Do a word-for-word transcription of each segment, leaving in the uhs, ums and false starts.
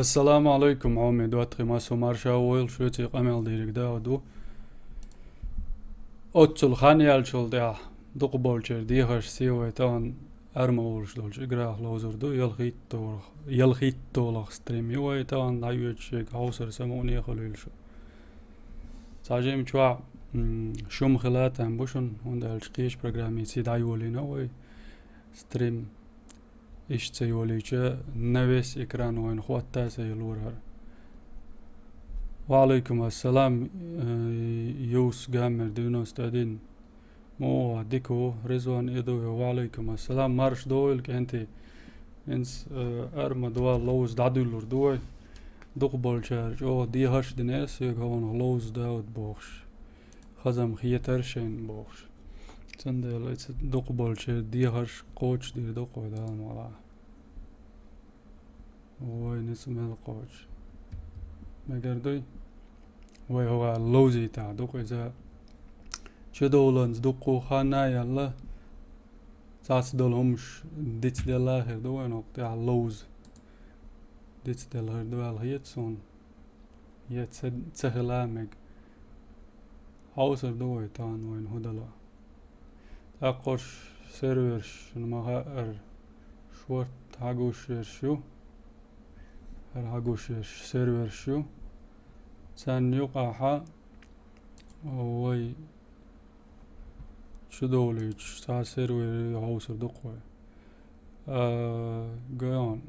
Ассаламу алейкум, хьоме доттагӀий, массо марша войла, шуьца къамел дийриг да ду. Оццул хан яьлчул тӀаьхьа дукхахболчеран дехарш сий вай тахана ара ма волуш долчу играх ловзур ду, ялхитталгӀа, ялхитталгӀа стрим ю вай тахана дӀайоьдуш, шега хьовсар самукъане хуьлийла шу. Цхьа жимма чохь, м, шума хила там бу шуна, хӀунда аьлча кхечу программица дӀайолийна вай стрим. Иштта ца йолийча, на весь экран вайна хӀотта а ца йилора хӀара. Ва алейкум ассалам, э, Юс Гаммер девяносто один. Муха дика ву, Ризван Идовев, ва алейкум ассалам. Марша дойла, кӀентий. ХӀинца, э, ара ма дойла, ловза дӀадуьллур ду вай. Дукхахболчара чӀогӀа дехарш а дина, соьга хьуна ловза Дауд бохуш. Хазам хетара шайна бохуш. Цундела иштта дукхахболчеран дехарш кхочушдийр ду-кх вай, Дала мукъ лахь. Вай ницкъ мел кхочуш. Мегар дуй? Вай хӀокху ловзийтахь ду-кх иза. Чудовланца дуккха хан а яьлла, цхьацца долу хӀумаш дицделла а хир ду вайна хӀокху тӀехь ловза. Дицделла хир ду аьлла хета суна. Я ца, ца хила а мега. Хьовсур ду вай тахана вайна хӀун дало. ТӀаккха оцу сервершна ма-хаъара шорта хьагуш ерш ю. ХӀара хьагуш ерш серверш ю. Царна юкъахь вай чудовлуьйтуш цхьа сервер хьовсур ду-кх вай. А, Гойон,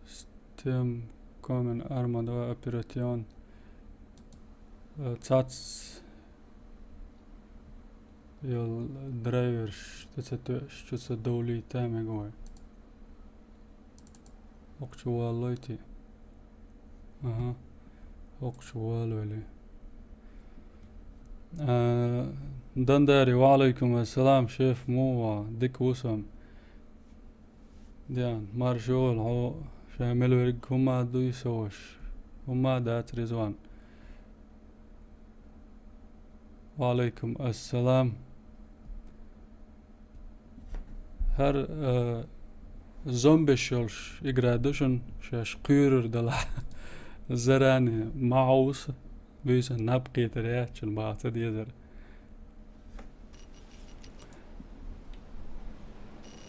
Стем, Комен, Армадо, Оператион, а, цац йолу драйверш тӀе ца тоьуш, чу ца довлийта мега вай. ХӀокху чу валлойти. Аха. ХӀокху чу валавели. А, Дандари, ва алейкум ассалам, шеф, муха ву, дика ву сан. Диана, марша войла, хьо ша мел верг хӀумма а дуй со ваша? ХӀумма а дац, Ризван. Ва алейкум ассалам. ХӀара, э, зомбиш йолуш игра ду шуна, шаьш кхуьйрур далахь. Заране ма хьовса, буьйсан наб кхетар яц шуна, баха ца дезара.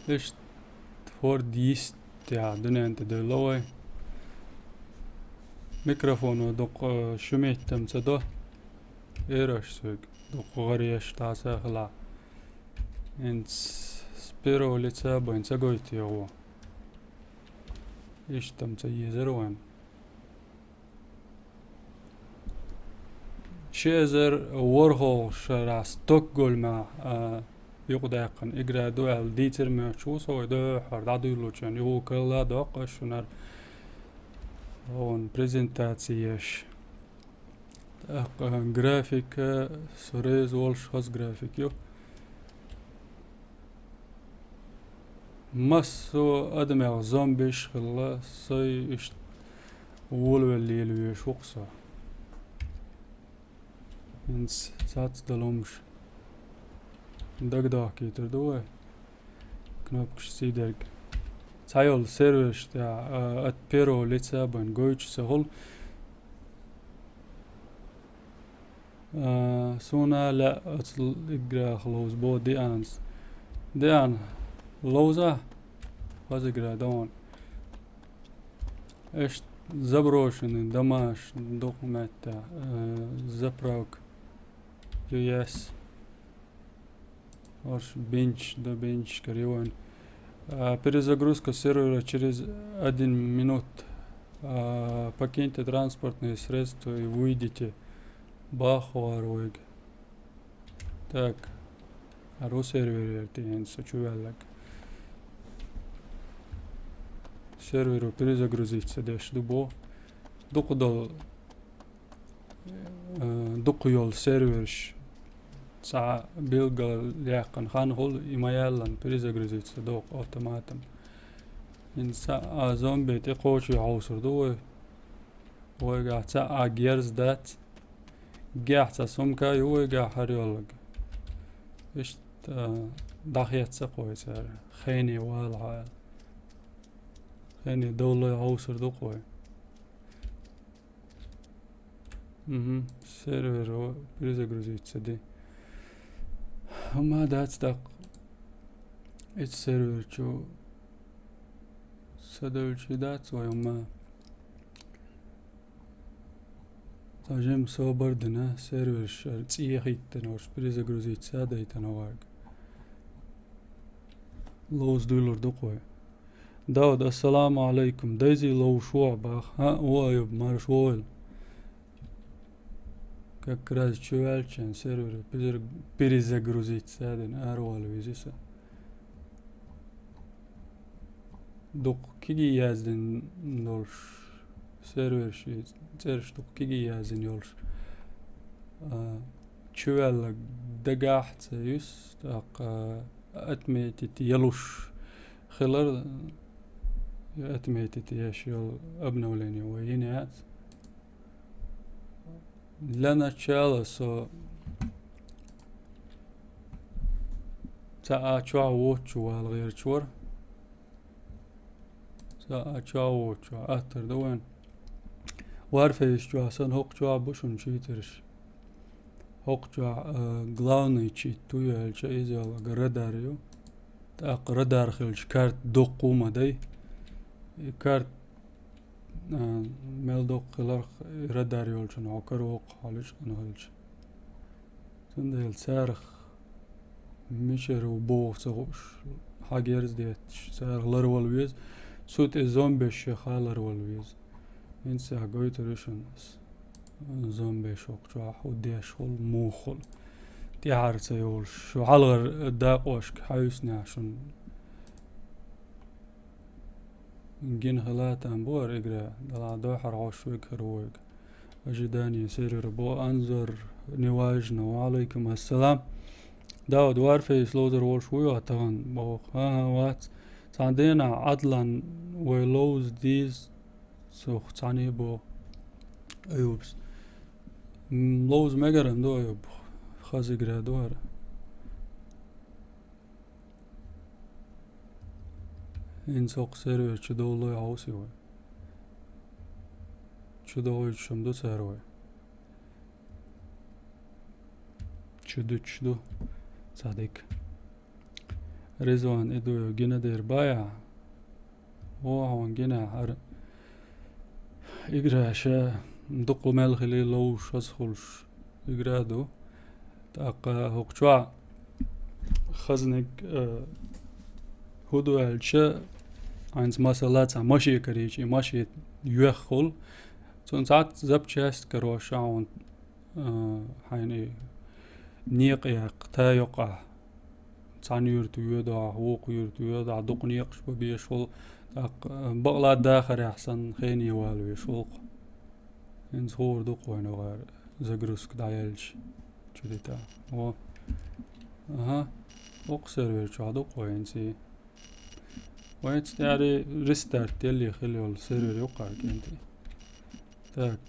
Иштта хӀорд йистехь дуьнен тӀе девлла вай. Микрофоно дукха, э, шуьметтам ца до. Эраш соьга дукха гӀареш дӀа ца хилахь. ХӀинца с первого лица бен ца гойту йогӀу. Иштта-м ца езара вайн. Ши эзар ворхӀалгӀа шарахь Стокгольмехь, а, юкъадаьккхина игра ду аьлла дийцар моьттуш ву со вай дуьххьара дӀадуьйлучу, юха карла а доккху ас шуьнара хӀун презентаци еш. ТӀаккха графика, со реза волуш хаза график ю. Массо а адамех зомбиш хилла, сай иштта волавелла лелавеш ву-кх со. ХӀинца цац долу хӀумаш дагадохкийтур ду вай. Кнопкаш сийдерг. Цхьайолу серверш тӀехь, а, от первого лица бен гойтуш ца хуьлу. А, суна лаьа оцу играх ловза бо Дианас. Диана, ловза? Хаза игра ду хьуна. Иштта заброшенный домаш дукха меттехь, а, заправка ю ес. Орш бинч, до бинчкара ю вайн. А, перезагрузка сервера через один минут. А, покиньте транспортные средства и выйдите. Бахвар вайга. Так. ХӀара сервер яра тӀе хӀинца со чу ваьлларг. Серверо перезагрузиться деш ду бо. Дукха долу, э, дукха йолу серверш цхьа билггал яьккхина хан хуьлу, и ма-яллан перезагрузиться доккху автоматом. ХӀинца а зомби тӀе кхочуш хьовсур ду вай. Вайгахь цхьа а герз дац. Гехь цхьа сумка ю вайгахь хӀара йолларг. Иштта, а, дӀахецна кхо цара. Хене вала хьо аьлла. Хене довлой хьовсур ду-кх вай. Угу. Сервер перезагрузиться де. Амма дац дакъ. Эц сервер чу садавчи дац вай амма. Цхьа жим собар дина, сервер шар цӀе хӀиттина, уж перезагрузиться дайтана варг. Лоуз дуйлур дукъой. Дауд, ассаламу алейкум. Дайзи лоуш ву бах. ХӀа, ву Аюб, марш ву. Как раз чувалчен сервер перезагрузиться дин арвал визиса. Дукъ киги яздин долш сервер ши цӀерш дукъ киги яздин йолш. А, чувалла дагахца юс, так, а, отметить ялуш хилар, отметить яш йол обновление вай йин яц. Для начала со цаӀа чоа вочу вал гӀерчу вар. ЦаӀа чоа вочу, аттар да вайн. Варфейс чоа сан хӀокху чоа бу шун чуьйтарш. ХӀокху чоа, а, главный чит ту яьлча иза йолга радар ю. ТӀаккха радар хилча карт доккху ма дай. И карт А, мел доккха хиларх радар йолчун хьо каравоккху хьалуьйш къана хилча. Цундела царах мичара ву боху ца хууш, хьагерз детташ, царах ларвала веза, цу тӀе зомбеш шеха ларвала веза. ХӀинца гойтур ю шуна ас. Зомбеш хӀокху чохь хӀу деш хула, муха хула. ТӀаьхьара ца йолуш, шу хьалхара дакъошка хьаьвсинехь шуна. Гина хила там бу хӀара игра, дала дохьара хьош вега хир ву вайга. Ожидание сервера бо Анзор неважно. Ва алейкум ассалам. Дауд Варфейс лозар волуш вуй хьо тахана боху. ХӀан-хӀа, вац. Цхьана денахь Адлан вай ловза дийза цух цхьаьна боху Аюбс. М, ловза мегаран ду Аюб. Хаза игра ду хӀара. ХӀинца хӀокху сервер чу довлой хьовсий вай? Чу довлуьйтуш хӀума ду цара вай? Чу дуьтуш ду. Цхьа дика. Ризван, и ду гина дер бая? О, хьуна гина хӀара. Игра ша дукха мел хили ловш хаза хуьлуш игра ду. ТӀаккха хӀокху чохь хазниг, э, хӀу ду аьлча, хьайнца масала цхьа машен карийча, и машен йоьххул. Цунна цхьацца запчасть карош хьуна, э, хьайна и некъа яккха, та йокъахь. Цхьана юьрта воьду ахь, вукху юьрта воьду ахь, дукха некъаш бан безаш волу. ТӀаккха, э, бакъ латта дахарехь санна, хене вала веш волу-кх. ХӀинца хуур ду-кх вайна вахара загрузка дӀаяьлча чу дита. О. Аха. Окху сервер чохь ду-кх вай хӀинца и. Вайца тӀаьхьаре рестарт елли хила йолу сервер ю-кх хӀара кӀентий. Так.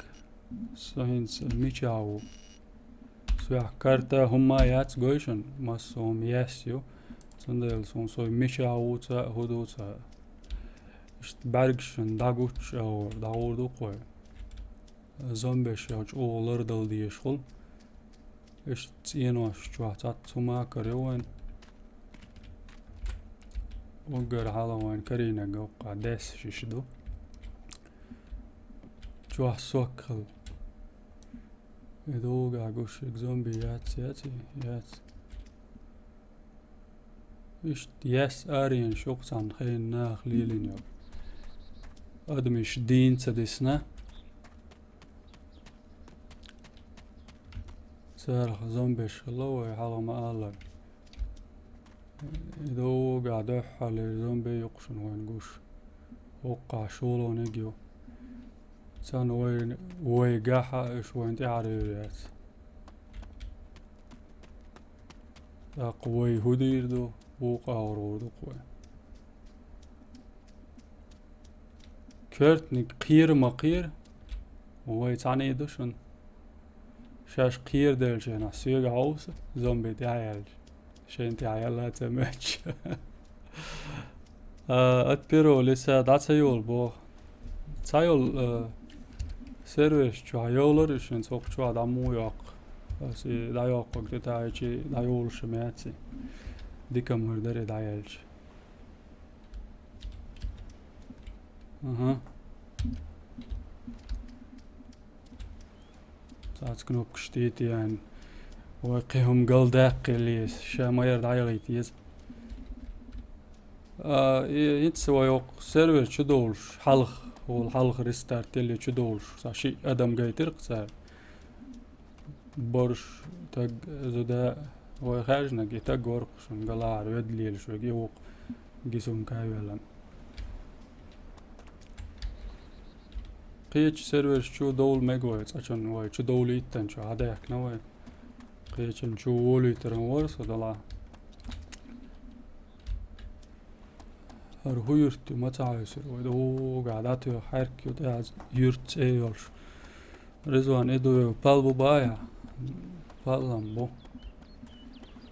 Со хӀинца мичахь ву? Соьх карта хӀумма яц гой шуна, массо хӀума яьсса ю. Цундела суна со мичахь ву ца а, хӀу ду ца а. Иштта бӀаьргаш шуна дӀагуччу агӀор, дӀагӀур ду-кх вай. Зомбеш яхачу чӀогӀа лардала дезаш хуьлу. Иштта цӀенош чохь цхьацца хӀума кара ю вайн. Уггар хьалха вайн карийнарг оккха дес шиш ду. Чохь сок хила. И догӀа гуш, и зомби яц, яц, яц. Иштта яьсса аренаш ю-кх цхьана хенан наха лелийна йолу. Адамаш дийна ца дисна. Царах зомбеш хила вай хьалха ма-аллара. И догӀа дуьххьарлера зомби ю-кх шуна вайн гуш. Оккхахь шолгӀаниг ю. Царна вай, вай гахь а, уьш вайна тӀаьхьара йур яц. ТӀаккха вай хӀу дийр ду, вукху агӀор гӀур ду-кх вай. Коьртаниг кхера ма кхера, вай цхьаьна ду шуна. Шаьш кхераделлачу хенахь соьга хьовса, зомби тӀаьхьа яьлча. Шайна тӀаьхьа яьлла ца моьттуш. А, от первого лица дӀа ца йолу боху. Ца йолу, а, Серверш чу йовлар, уьш хӀинца хӀокху чохь дӀа ма ву йоккху. Аса и дӀайоккхург тӀетаьӀча дӀайолуш ма яц и. Дика ма хир дара и дӀаяьлча. Аха. Цац кнопкаш тӀе тӀеяьлла. Вай кхин хӀума галдаккхийла еза. Ша ма яра дӀаяхийта еза. А, и, хӀинца вай хӀокху сервер чу довлуш, хьалха, вол хьалха рестарт елли чу довлуш. Цхьа шиъ адам гайтира-кх цара. Борш таг зуда вай хаьржинарг, и таг вара-кх шуна галахьара ведда лелаш верг, и ву-кх Гисунг кхайвеллан. Кхечу серверш чу довла мега вай, цкъачунна вай чу довлийтанчу хьадаьхкина вай. Кхечун чу волуьйтаран вара со дала. ХӀара хӀун юрт ю, ма ца хьовсура вай, догӀа дӀатоьху хьаьрк ю тӀе аз юрт цӀе йолуш. Ризван, и ду веву, пал бу баьхьа? Паллам бу.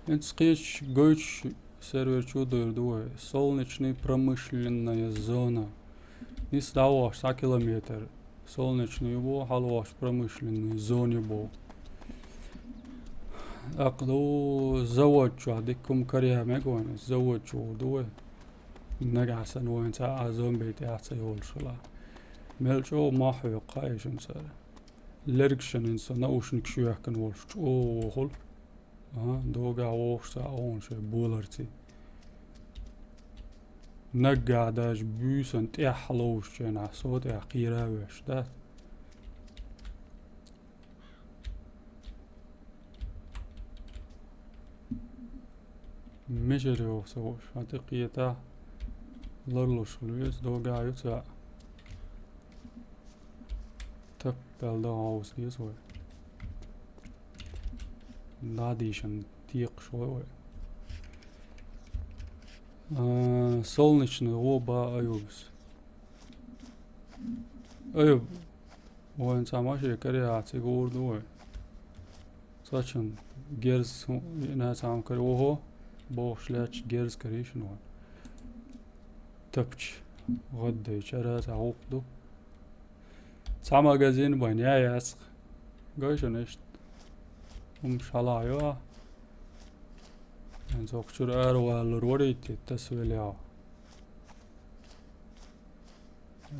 ХӀинца кхечу гойтуш сервер чу а дойр ду вай. Солнечный промышленная зона. Нис дӀавахаш цхьа километр. Солнечный ю боху, хьалавахаш промышленный зона ю боху. ТӀаккха ду завод чохь дика хӀума каръян мега вайна, завод чу гӀур ду вай. Нагахь санна вайна цхьа а зомбей тӀехь ца йолуш хила. Мел чӀогӀа мохь хьоькху хаий шуна цара. Лергашан хӀинца со наушникаш йоьхкина волуш чӀогӀа вохула. Ага, догахь вохуш цхьа а вон шайн боларций. Наггахь даже буьйсан тӀехь ловзучу хенахь со тӀехь кхера а веш дац. Мичара йоху со вуш, хьан тӀе кхетахь, ларлуш хила веза, догахь ю цхьа. Тап баьлла дан хьовса деза вай. ДӀадийшан текхаш вай вай. А, солнечный гӀо ба Аюбас. Аюб, вайн цхьа машен каръяхьа цига гӀур ду вай. Цхьачун герз хӀу-, йина цхьа хӀума карий, охьо, бохуш лаьтташ герз карийшина вай. Тапча гӀаддайчара цхьа гӀукх ду. Цхьа магазин бан яй яцкъ. Гой шуна иштта. ХӀумаш хьала а йо. Эн цокхучуьра араваллур варийти тасвеллехь.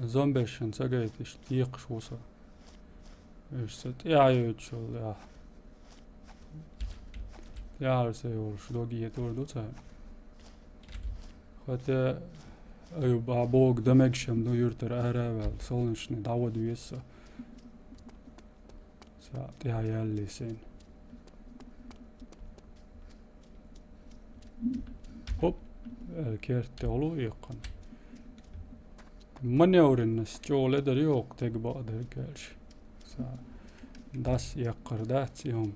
Зомбешан ца гайта иштта декхаш ву со. Уьш ца тӀаьхьайойтуш валлехь. ТӀаьхьара ца йолуш дог етур ду цара. Хотя Аюб а богу дан мегаш ду юьртара ара а ваьлла, солнечный дӀавада веза со. Ца тӀаьхьа яьллий сайна. Хоп, аьлла керта тӀехула эккхана. Маневренность чӀогӀа ледар йоху тегабакъдерг аьлча. Ца дас эккхар дац и хӀума.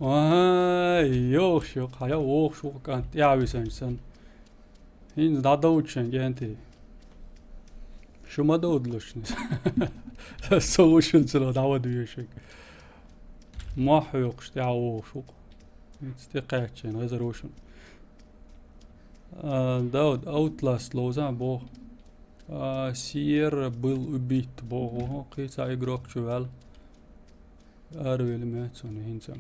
Ай, йохуш ю, хьан йо, вохуш ву кӀант тӀаьхьа висанча санна. ХӀинца дӀадовдучун кӀентий. Шу ма довдалуш. Со ву шуна цунах дӀавада вешиг. Мохь хьоькхуш тӀаьхьа вохуш ву-кх. ХӀинца тӀе кхаьччина хезар ву шуна. А, Дауд, Outlast ловза боху. А, Сьерра был убит боху. Кхин цхьа игрок чу ваьлла. Аравели меца хӀинца.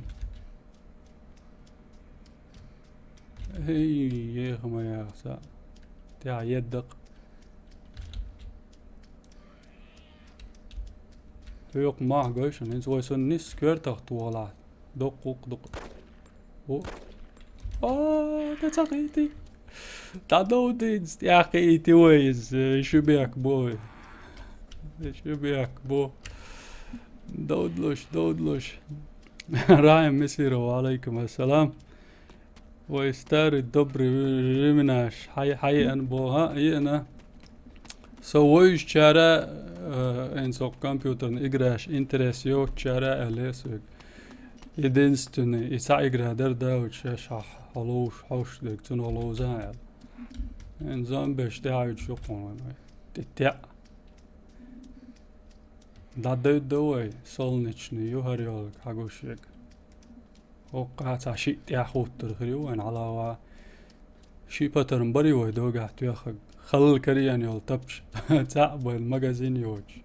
Эй, еха ма яхца. ТӀаьхьа едда-кх. Хьоькху мохь гой шуна, хӀинца вай санна нисса коьртах тохалахь. Доккха гӀукх дукха. О. А, тӀе ца кхийти. ДӀадовдийца, тӀаьхьа кхийти вай иза, шу бехк бо вай. Шу бехк бо. Довдалуш, довдалуш. Рахьим Мисиров, ва алейкум ассалам. Вай старый добрый временаш хьай-, хьайеана боху, а, еана. Со вевзачара, э, эн со компьютерный играш интерес йоцучара аьлла соьга. Единственный, и цхьа игра дара, да, вот шаьш хьа-, хьо ловш, хьовш дерг, цунах ловза аьлла. Эн зомбеш тӀаьхьа ю чу кхуьнан вай. ТӀе-, тӀе-, дӀадевдда вай, солнечный ю хӀара йолга, хьан гуш ерг. ХӀокху цхьа шиъ тӀаьхьа хӀуттур хир ю вайн хьалава. Ши патарм барий вай догахь тоьххаг. Халла карийна йолу тапча. Цхьаъ бен магазин йоцуш.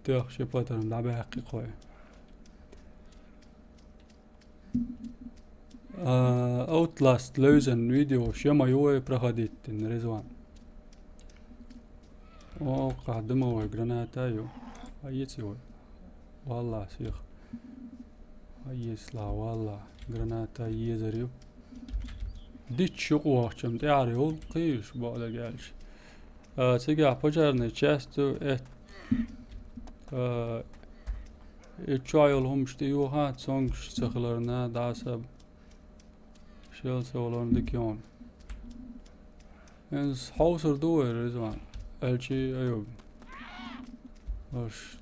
Тоьхна ши патарм дӀабаьккхи кхой. А, Outlast левзан видео шема ю вай проходить дина, Ризван. О, кхаьдда ма вай граната ю. А, еци вай. Валлахь, сих. А, ецла, валлахь. Граната езар ю. Дичча юкъа вахчам тӀаьхьара йолу кхийш боху дагайолчу. А, цигахь пожарный часть эт-, а, и чохь йолу хӀумаш тӀеюха, цонгаш ца хиларна, дӀаса шел ца валарна дика йону. Иза хьовсур ду вай, Ризван, аьлчи Аюб. Аш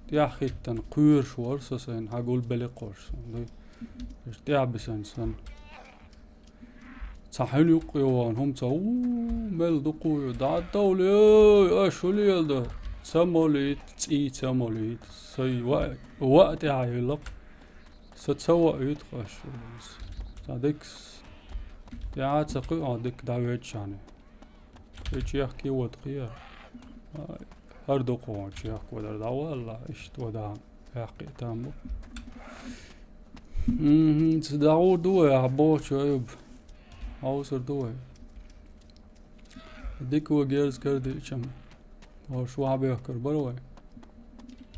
тӀаьххӀиттана кхоьруш вара со сайна, хьан гулбеле кхош сан дуй. Аш тӀаьхьа бисана сан. Ца хьуьн юккъе ван хӀума ца, у, мел дукха ю, дӀа а довлий, ой, аш хӀу лела ду? Ца молийта, цӀий ца молийта. Сай ва, ва а тӀаьхьа хӀиллакх. Со ца ваъ витха аш. Ца дикс. ТӀаьхьа ца кхуьа дика дӀавеччани. И чехке ватхъе. ХӀара дукха ван чехка вадар дӀавалла, иштта вада. Яьккхи там бу. Мгм, ца дӀагӀур ду вай, ахь бохучу Аюб. Хьовсур ду вай. Дика ву герз кара диъчам. Ош вахьа бехкар бара вай.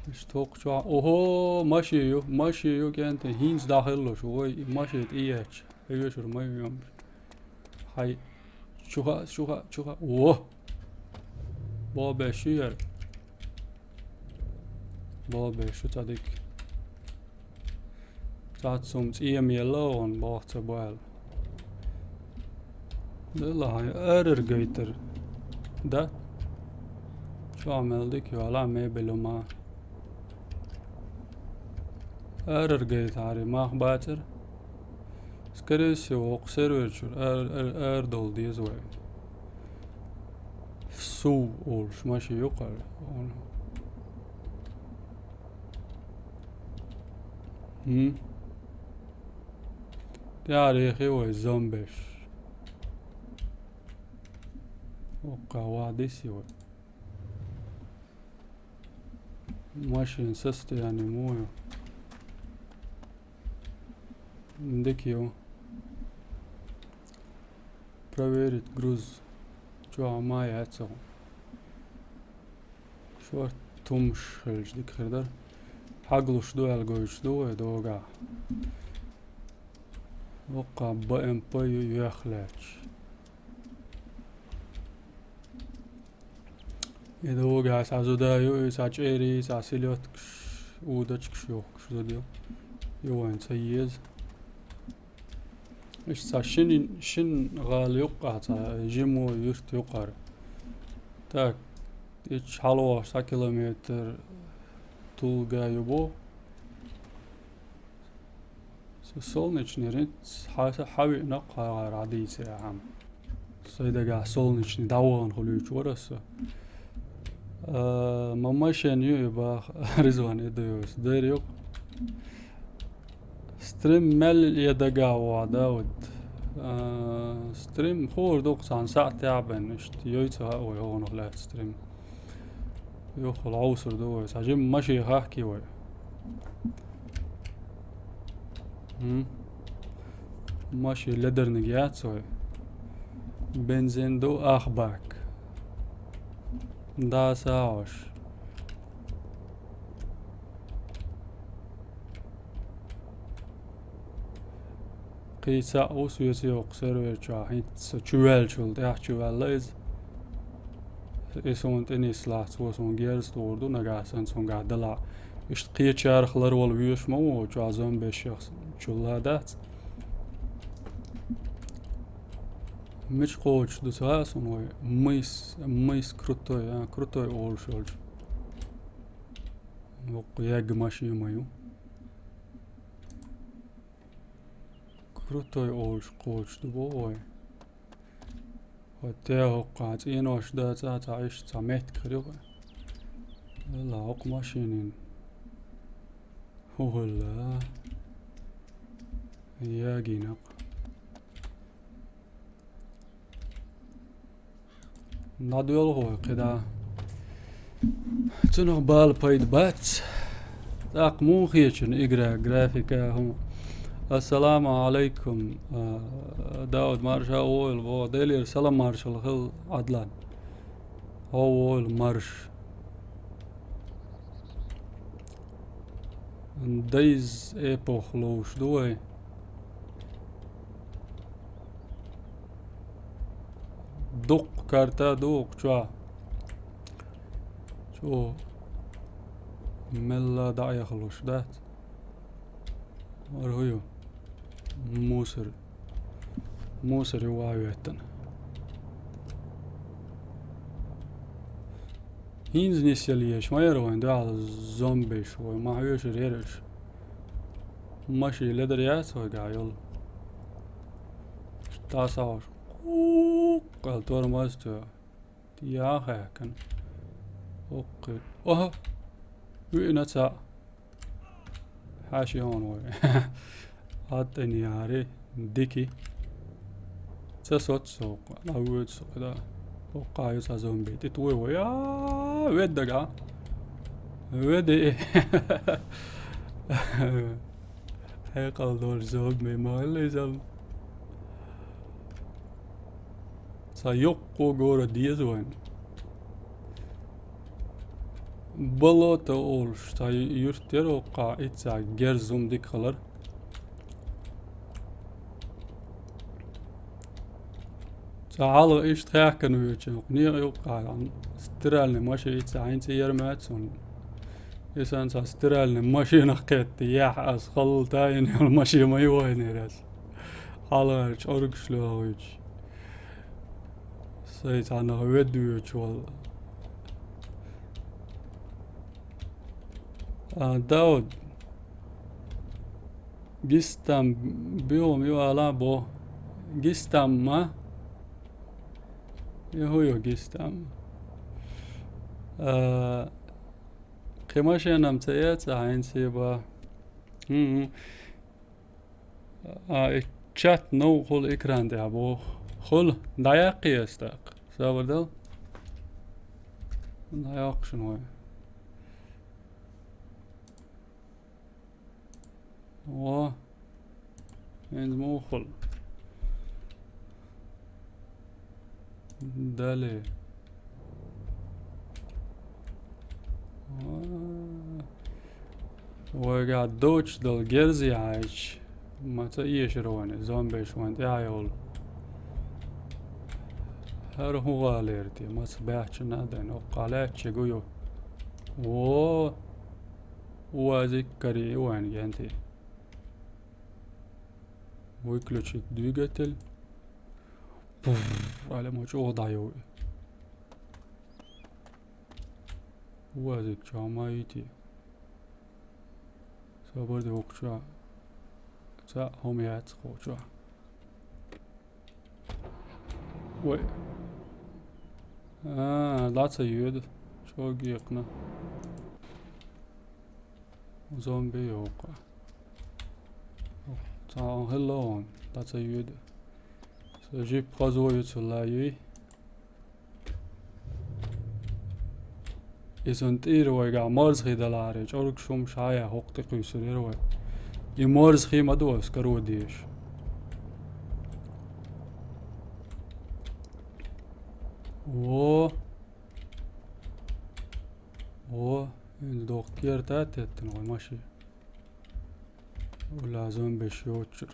Иштта хӀокху чохь. Охо, маши ю, маши ю, кӀентий, хӀинца дӀахиллуш ву вай, и маши тӀеетташ. Хьоьшур ма ю йомаш. Хьай. Чу хаьа, чу хаьа, чу хаьа. Во! Бо беш ю яра. Бо беш ю цӀа дика. Цац хӀума цӀема елла а ван, боху ца баьлла. Делла хьайн арар гайтар. Да? Чохь мел дика йола, мебель ма. Арар гайтари, мах бацар. Скорее всего, вокху сервер чуьра ар-, ар-, ара долу деза вай. Сув олуш маши юкъара. М? ТӀаьхьа рехи вай зомбеш. Оккха ван диси вай. Машин состояние муха ю? Дика ю. Проверить груз. Чохь ма яц хьо. Шорт тумаш хилча дика хир дара. Хьаглуш ду аьлла гойтуш ду вай догахь. Оккха Б М П ю йоьхна лаьтташ. И догахь цхьа зуда ю, и цхьа чӀерий, цхьа селёдкаш, удочкаш йохкуш зуда ю. И вайн ца еза. Иштта цхьа шин, шин гӀала юккъахь, цхьа жимо юрт юккъара. Так, и чу хьалавахаш цхьа километр тулга ю бо. Со Солнечный ринц хьа-, хьавиъна кхагӀар Ӏадийца ахьа. Сай дагахь Солнечный дӀавахана хуьлуьйтуш вара со. А, ма машен ю и баха, Ризван, и дуйос. Дер юкъ. Стрим мел я дагахь ван, Дауд? А, стрим хуур дукха цхьана саӀатехь бен, иштта йой ца хаьа вай хӀунах лаьцна стрим. Юххал хьовсур ду вай. Цхьа жимма маши хахкий вай. М? Маши ледарниг яц вай. Бензин ду ах бак. Да, сагӀаш. Кхин цхьаъ ву соьца йоккху сервер чохь, хӀинца со чу ваьллачул тӀаьхьа чу ваьлла иза. И суна тӀе нислахь, цо суна герз тухур ду, нагахь санна цуьнгахь далахь. Иштта кхечарах ларвала везаш ма ву, чохь зомбешех чулла дац. Мича кхочуш ду ца хаьа суна вай? Мыс, мыс крутой, а, крутой олуш йолчу. Воккха ягга машина ма ю. Крутой олуш кхочуш ду боху вай. ХӀотта хӀоккхахь цӀенош дан цӀа ца Ӏеш, цхьа меттиг хир ю-кх. Валла, хӀокху машинин хӀу хӀалла. Ягийнакъ. ДӀадоьлху вай кхидӀа. Цунах бала пайда бац. ТӀаккха муха хеташ игра графика хӀума. Ассаламу алайкум. А, Дауд, марша вогӀийла, боху. Делера салам маршалла хила, Ӏадлан. Хьо вогӀийла марша. Дайз эпох ловш ду вай. Дуккха карта ду укх чохь. Чо мелла дӀаэхалуш дац. Вара хӀу ю? Мусор. Мусор ю ван веттана. ХӀинца нисъяла езаш ма яра вайн дуьхьал зомбеш, вай ма хьоьшура яра уьш. Машин ледар яц вайгахь йолу. ДӀасахьош. Къуккъал тормоз тоьху. Яхаьхкана. Оккхи. Оха! Виъна цхьаъ. Хьаьший хьуна вай. Хьан тӀе яри, дики. Ца соцу со, дӀавоьду со, да. Оккха ю цхьа зомби. ТӀе тӀе вай вай. А, ведда дага. Веди. Хьекъал долу зомби, ма хилла иза. Сан йоккхо гора деза вайн. Болото олуш, сан юрт яра оккха, иццахь герз хӀума дика хилар. Сан хьалха иштта хаьхкина вуьйчу, некъа юккъахь, стиральный машин иццахь хӀинца яра моьтту суна. И санна сан стиральный машинах кхетта, яхь ас халла тайина йолу машин ма ю вайнера ас. Хьалхара чӀоргаш лоьхуьйтуш. Сайн цхьаннах ведда воьдуш волу. А, Дауд, гистам био ма ю ала бо. Гистам ма? И хӀу ю гистам? А, кхин машенам ца эца хьайна себа. ХӀун-хӀун. А, и чат новкъахула экран тӀехь боху. Хула, дӀаяккхий ас тӀаккха. Сабар дал. ДӀайоккху шуна вай. Во. ХӀинца муха хула. Далее. Вайгахь доцуш долу герз яхьайча, ма ца эшара вайна, зомбеш вайна тӀехь йолу. ХӀара хӀун гӀалера те, маца баьхчана а дайна, оккха лаьттачу гу ю. Во! УАЗик карий вайна генти. Выключить двигатель. Пуф, аьлла, ма чӀогӀа дӀайой. УАЗик чохь ма йитий. Собар де вукху чохь. Цхьа хӀума яц кху чохь. Вай. А, дӀа ца йоьду. ЧӀогӀа екхна. Зомби йоккха. Цхьа хӀун хилла хьуна, дӀа ца йоьду. Со жип хазо ю цул а юй. Иза тӀера вайгахь марзхий даларе, чӀоргаш хӀума шая хӀокху тӀе кхуьйсур яра вай. И марзхий ма ду ас каро дезаш. Во! Во! ХӀинца доху керта а теттина вай маши. Ула зомбеш йоцчура.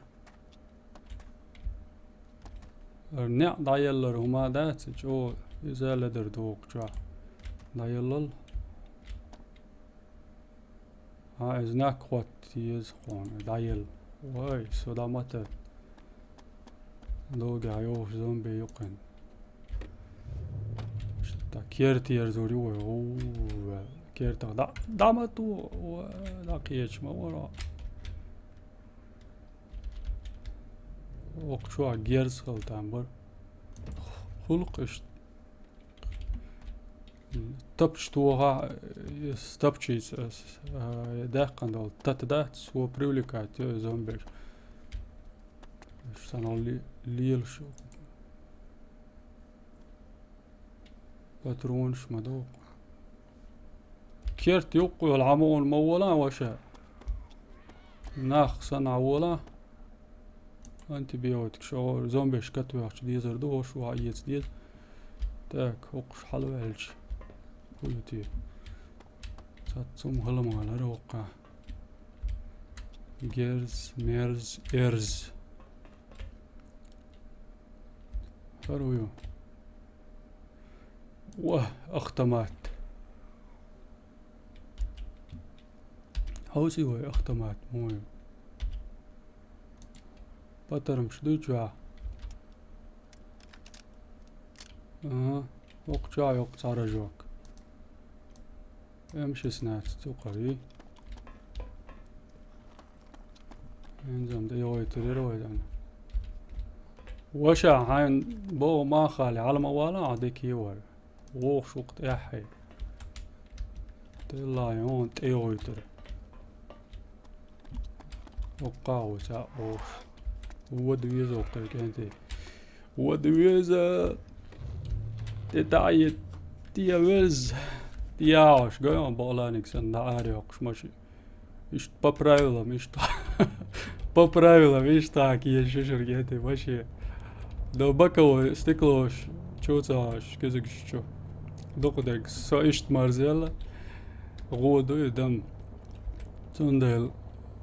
ХӀара неӀ дӀаеллар хӀума дац, чӀогӀа иза ледар доху чохь. ДӀаеллал. Хьан иза нак хӀотта еза хьуна, дӀаелла. Вай, со дӀа ма тар. Догахь йохуш зомби юккъин. Ш-, та керта ерзур ю вай, гӀу-, вай. Кертах дӀа, дӀа ма ту, ва, дӀа кхеча ма вара. Окху чохь герз хила там бара. Хулкъ иштта. Тапча тоха, э, стапчица, э, с-, э, даьккхина долу тата дац, цо привлекать йо и зомбеш. Сан ли-, лелаш. Патронаш ма ду. Керт юккъе йола Ӏа ма волан, ваша. Нах санна Ӏа волан. Антибиотик шо зомбеш катвехча дезар ду, ош ва эца деза. Так, хӀокхуш хьалаваьлча. Ху ю те? Цхьацца хӀума хила ма валара хӀокху. Герз, мерз, эрз. ХӀара хӀу ю? Ва, автомат. Хьовсий вай автомат, муй. Патармаш дуй чохь? Ага, хӀокху чохь йоккха цхьа рожок. М шестнадцать цу кхари. ХӀинца-м тӀе йогӀуьйтур яра вай дан. Ваша, хьайн боху ма хали, хьала ма вала, а дика йовар. Вохуш ву-кх тӀаьххье. Тилла йогӀун тӀе йогӀуьйтур. Оккха а ву цхьаъ вохуш. Вада веза воккха кӀентий. Вада веза. ТӀе таӀа е-, тӀе веза. ТӀе яхьаш, гой хьуна, бакъаланиг санна, дӀа ара йоккхуш маши. Иштта по правилам, иштта. По правилам, иштта кхеташ ю шуьга кӀентий маши. До боковой стеклош, чу ца гӀаш, кизигаш чу. Дукха дерг со иштта марзъелла. ГӀо ду и дам. Цундела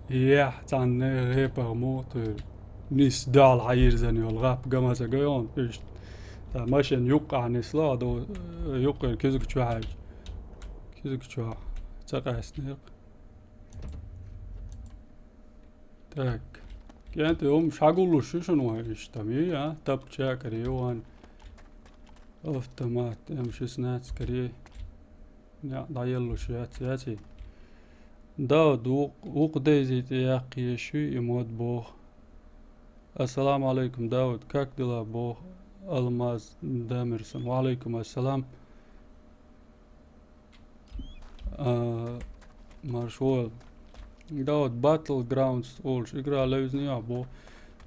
яхь цхьанне гӀепах муха туьйра. Нис дуьхьал хьайирзина йолу гӀап ган ма ца гайон, иштта. Ткъа машен юккъехь нисло, а ду, юккъера кизиг чу хьаьжча. Кизиг чохь ца къаьстинера. Так. КӀентий, хӀума схьагуллуш ю шуна вайн иштта, ма ю, а? Тапча а карий вайн. Автомат, М шестнадцать карий. НеӀ дӀаеллуш яц, яций? Дауд, вукх-, вукху дайзи тӀе яккха езаш ю и мод боху. Ассаламу алейкум, Дауд, как дела? Боху Алмаз Дамирсон. Ва алейкум ассалам. А, маршо. Дауд, Battlegrounds олуш игра левзина ю боху.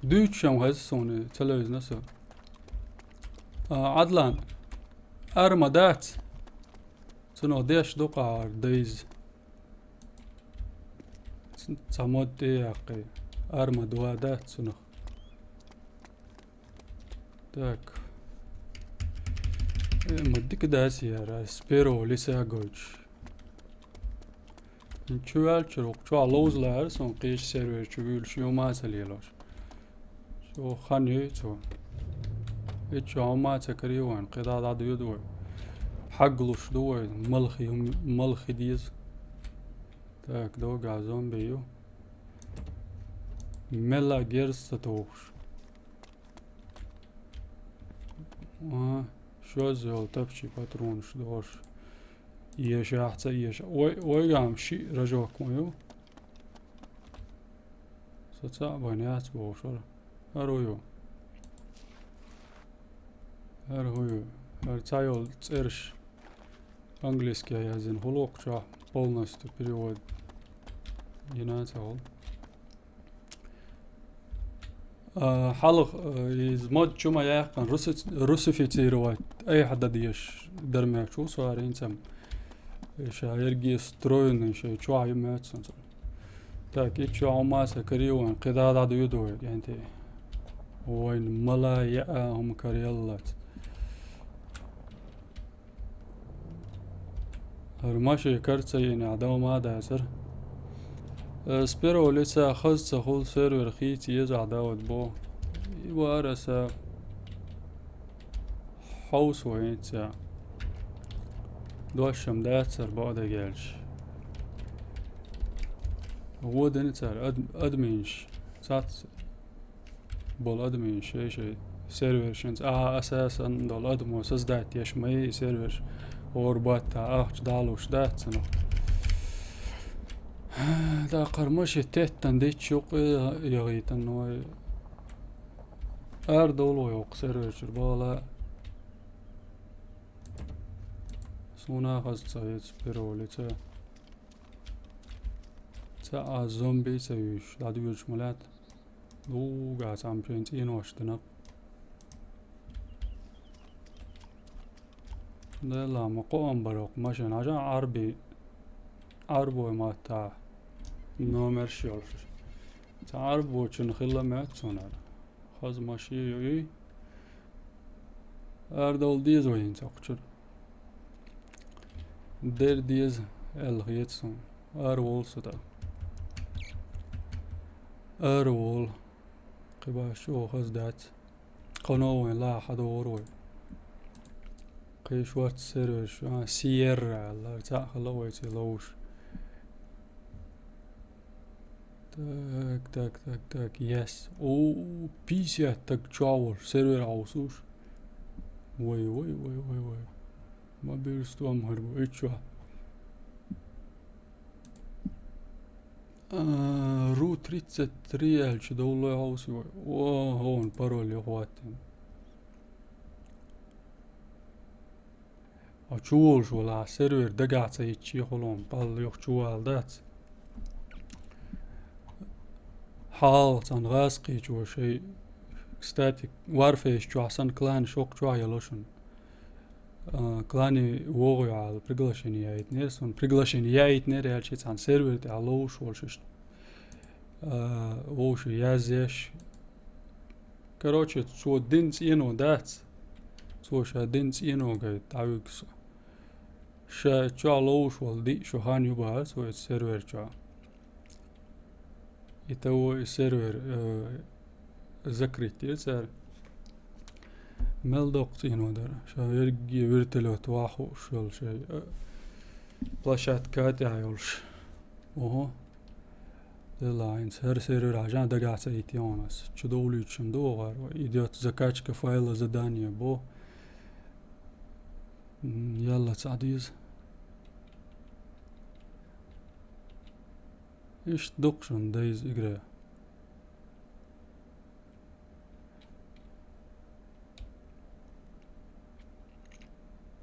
Дуьйцуш ам хеза суна, ца левзина со. А, Адлан, арма дац? Цунах деш ду-кх хӀара дайзи. Ц-, цхьа мод тӀе а яккхий. Арма два дац цунах. Так. Э, ма дика дац яра, с первого лица гойтуш. Чу ваьлчара вукху чохь ловза лаьара суна кхечу сервер чу вуьйлуш, ю ма ца лелош. Цо хан ю цо. Иччо хьо ма ца карий вайн, кхидӀа дӀадоьду вай. Хьаггалуш ду вай, малхи, малхи деза. Так, догахь зомби ю. Мелла герз ца тухуш. А, шозза йолу тапчий патронаш догӀуш. Ешахь ца эша. Ой, ойгахь-м шиъ рожок ма ю. Со цхьаъ бан яц бохуш хӀара. ХӀара хӀу ю? ХӀара хӀу ю? ХӀара цхьа йолу цӀераш английски яздина хӀума локхучохь полностью перевод йина ца хуьлу. А, хьалха, а, иза мод чу ма яьккхина, русифицировать айхьа дан дезаш дара моьттуш ву со хӀара хӀинца-м. Ша ерриге стройный, шайн чохь ю моьтту суна. Так, иччо хьо ма ца карий вайн, кхидӀа дӀадоьду вай, кӀентий. Вайн мала яа хӀума караяллалц. ХӀара машен кара ца йинехь, дов ма дацара. Э, с первого лица хаза ца хуьлу, сервер хийца езахь, Дауд боху. И вара аса хьовса вайца. Дош-м дацара, бакъдерг аьлча. Вон дина цара ад-, админаш. Цац болу адамийн шай-шай сервершинца, а, асасан долу адамо создать деш ма ю и серверш, хӀора батта ахча далуш дац цунах. ТӀаккха хӀара машен теттан дичча юккъе яхийтан вай. Ара долу вай хӀокху серверчуьра бала. Суна хаза ца хьеца пиролица. Ца а зомби ца юьйш, дӀадоьдуш ма лаьтта. Лугахь цхьамма шайн цӀенош дина. Делла, ма кхоам бар оха машен. Хьажа Ӏарби, Ӏарбой маттахь номерш йолуш. Цхьа Ӏарбочун хилла моьтту суна. Хаза машен ю и. Арадовла деза вай хӀинца кхучуьра. Дер деза аьлла хета суна. Ара волу со тӀаккха. Ара волу. Кхин баш чӀогӀа хаза дац. Кхано вайн лаха догӀур вай. Кхин шортта серверш, а, Sierra аьлла, цхьаъ хилла вай цӀе ловзуш. Так, так, так, так, yes. О, пятьдесят стаг чохь волуш сервер хьовсуш. Вай, вай, вай, вай, вай. Ма бирста ам хир бу, и чохь. А, Ру тридцать три аьлча довлой хьовсу вай. О, хьуна пароль юхахӀоттийна. Хьо чу волуш вала, сервер дагахь ца йитчи хьуна, пал юха чу вала дац. Хьалха цхьана гӀазкхичо шайн, кстати, Warface чохь санна клан шок чохь яло шуна. А, клане вогӀу аьлла, приглашение яйтинера суна. Приглашение яйтинера аьлча цхьана сервер тӀехь ловзуш волуш иштта. А, вовши язъеш. Короче, цо дина цӀено дац. Цо ша дина цӀено гайта, дӀавуьгу со. Ша чохь ловзуш волу диъ шо хан ю баха цо оцу сервер чохь. И того и сервер, э, закрыть дира цара. Мел доккха цӀено дара. Ша верриге вертолет ваха хууш йолу шайн, э, площадка тӀехь йолуш. Ого. Делла, хӀинца хӀара сервер хьажа дагахь ца йитина ас. Чу довлуьйтуш ду вахара. Идёт закачка файла задание бо. М, ялла ца деза. Иштта дукха шуна дайза игра.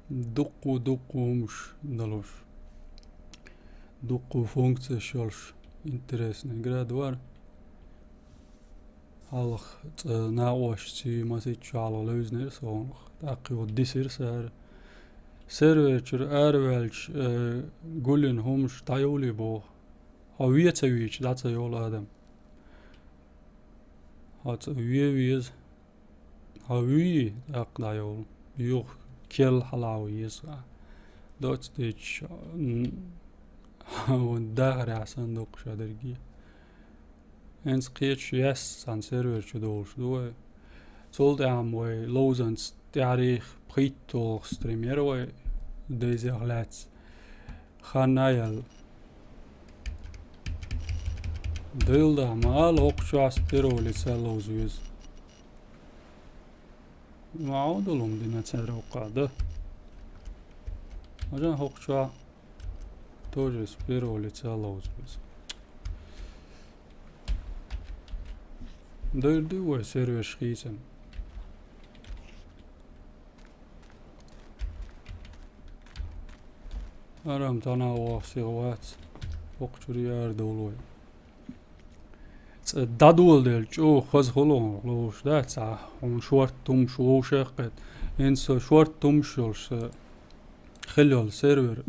Дуккху-дуккху хӀумаш далуш. Дуккху функцеш йолуш. Интересная игра ду хӀара. Хьалха цӀа накъостий масийтта чохь левзинера со хьуна. ТӀаккха юха дисира аса хӀара. Сервер чуьра араваьлча, э, гулйина хӀумаш дӀайовлий боху. Хьо вен ца вийча, дӀа ца йовлу адам. Хьо цӀа вен веза. Хьо вуьй, тӀаккха дӀайовла. Юха керла хьалха ван еза. Доцца дича, м, хьо дахарехь санна доккхуш а дерг. ХӀинца кхечу яьсса цхьана сервер чу долуш ду вай. Цул тӀаьхьа вай ловзанца тӀаьхьарийх пхийтталгӀа стрим яра вай дайзех лаьцна. Хан а яьлла. Дилла, ма ала, хӀокху чохь первого лица ловза веза. Ма Ӏовдалум дина цара хӀокху да. Хьажа хӀокху чохь тоже с первого лица ловза веза. Дойр ду вай серверш хийцина. Арам тана вахсих вац, хӀокху чуьра яра довлой. ЦӀа дӀадоладелла чӀогӀа хаза хуьлу ловзуш дац, цхьа хьуна шорта тумаш вовшах а кхетта. ХӀинца со шорта тумаш йолуш, сан хила йолу сервер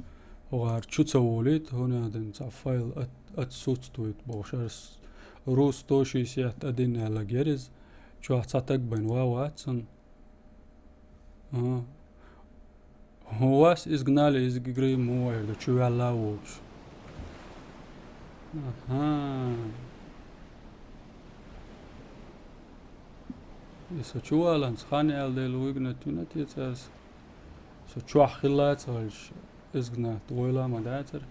хӀокхара чу ца волуьйту, хӀунда аьлла цхьа файл от-, отсутствует бохуш, ара с-, Ру сто шестьдесят один аьлла герз, чохь цхьа таг байна ван вац цунна. Ага. Вас изгнали из игры, мо аьлла, чу ваьлла а воцуш. Аха. И со чу валанца хан аьлла дела выгнать вина те цаьрца? Со чохь хилла ца хилча, изгнать войла ма дацара.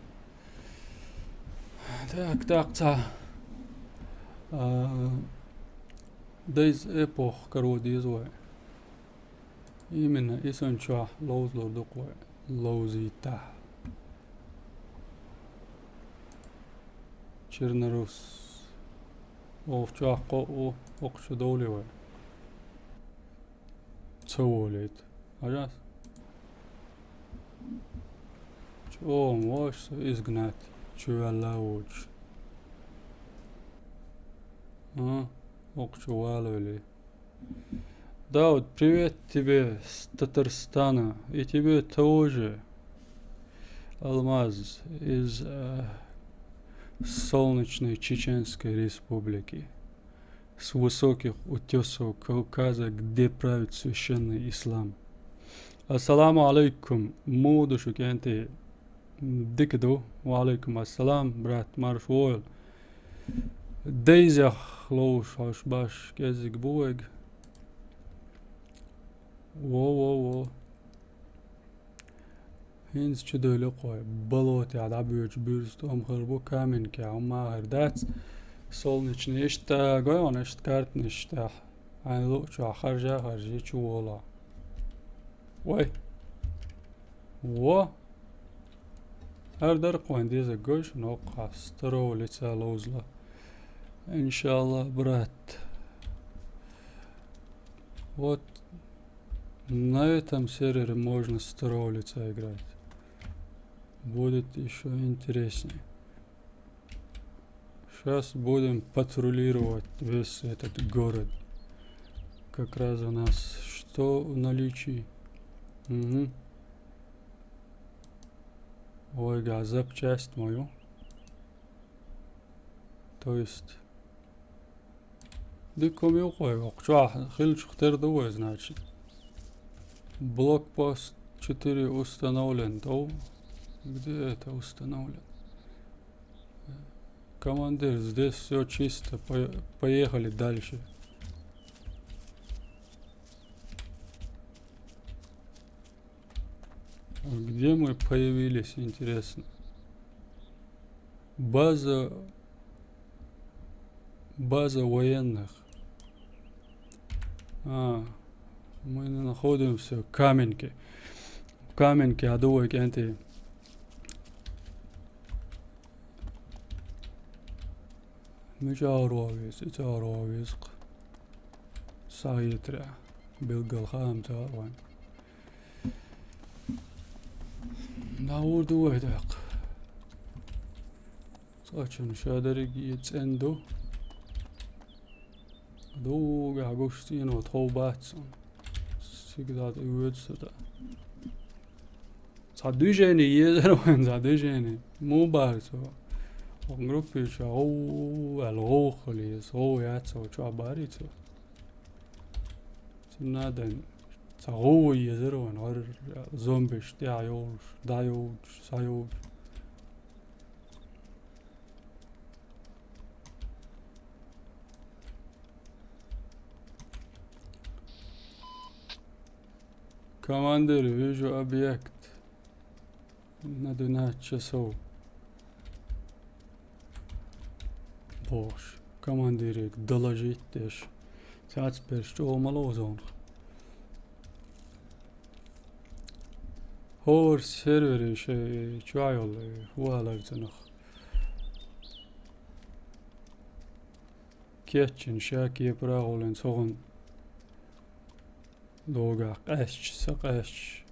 Так, так, ца. А, Days Epoch каро деза вай. Именно и сан чохь ловзалур ду-кх вай. Ловзийтахь. Чернорус. Оха чохь кхоъ ву, хӀокху чу довлий вай? Ца волуьйту. Хьажа ас? ЧӀогӀа ма ву со изгнать, чу ваьлла а воцуш. А, хӀокху чу валавелий. Дауд, привет тебе с Татарстана. И тебе тоже, Алмаз, из э, солнечной Чеченской Республики, с высоких утесов Кавказа, где правит священный ислам. Ассаламу алейкум, муду шу кӀентий? Дика ду. Ва алейкум ассалам, брат, марш войла. Дайзех ловш хьош баш кӀезиг бу вайга. Во, во, во. ХӀинца чу дойла кхой. Болотехь дӀабоьдуш буьрса тӀом хир бу, каменкехь хӀума хир дац. Солнечный иштта гой хьуна, иштта картанаш тӀехь. Хьайн луъучохь харжа, харжа чу волахь. Вай. Во. ХӀара дара кхойн дезарг, гой шуна, хӀокху старого лица ловзала. Иншаллах, брат. Вот на этом сервере можно с второго лица играть. Будет ещё интереснее. Сейчас будем патрулировать весь этот город. Как раз у нас что в наличии? Угу. Ой, га, запчасть мою. То есть, дика хӀума ю кхой, хӀокху чохь хиллачух тера ду вай, значит. Блокпост четыре установлен, да? Где это установлен? Командир, здесь всё чисто, по- поехали дальше. А где мы появились, интересно? База, база военных. А, мы находимся в Каменке. В Каменке, а ду вай кӀентий. Мича гӀаро веза, и ца гӀаро веза-кх. Схьахетарехь, билггал хаам ца хаьа вайн. ДӀагӀур ду вай тӀаккха. Цкъачунна ша дерриге цӀена ду. Дугахь гуш цӀено тхов бац суна. Цига дӀа тӀе воьду со тӀа. Цхьа движение езар вайн, цхьа движение. Муха бахара цо? Оха группе чохь гӀов аьлла, гӀовгӀа хила еза, гӀовгӀа яц, цо чохь бахарий цо? Цунна а ден, цхьа гӀовгӀа езар вайн, гӀар зомбиш тӀаьхьа йолуш, дӀайовлуш, схьайовлуш. Командир, вижу объект на двенадцать часов. Бохуш, командире доложить деш. Цац берш чӀогӀа ма лозунах. ХӀора сервере шайн чохь йолу, хӀун алар цунах? Кечйина ша кепара а гӀоллина цу гӀун догахь къаьсташ, са къаьсташ.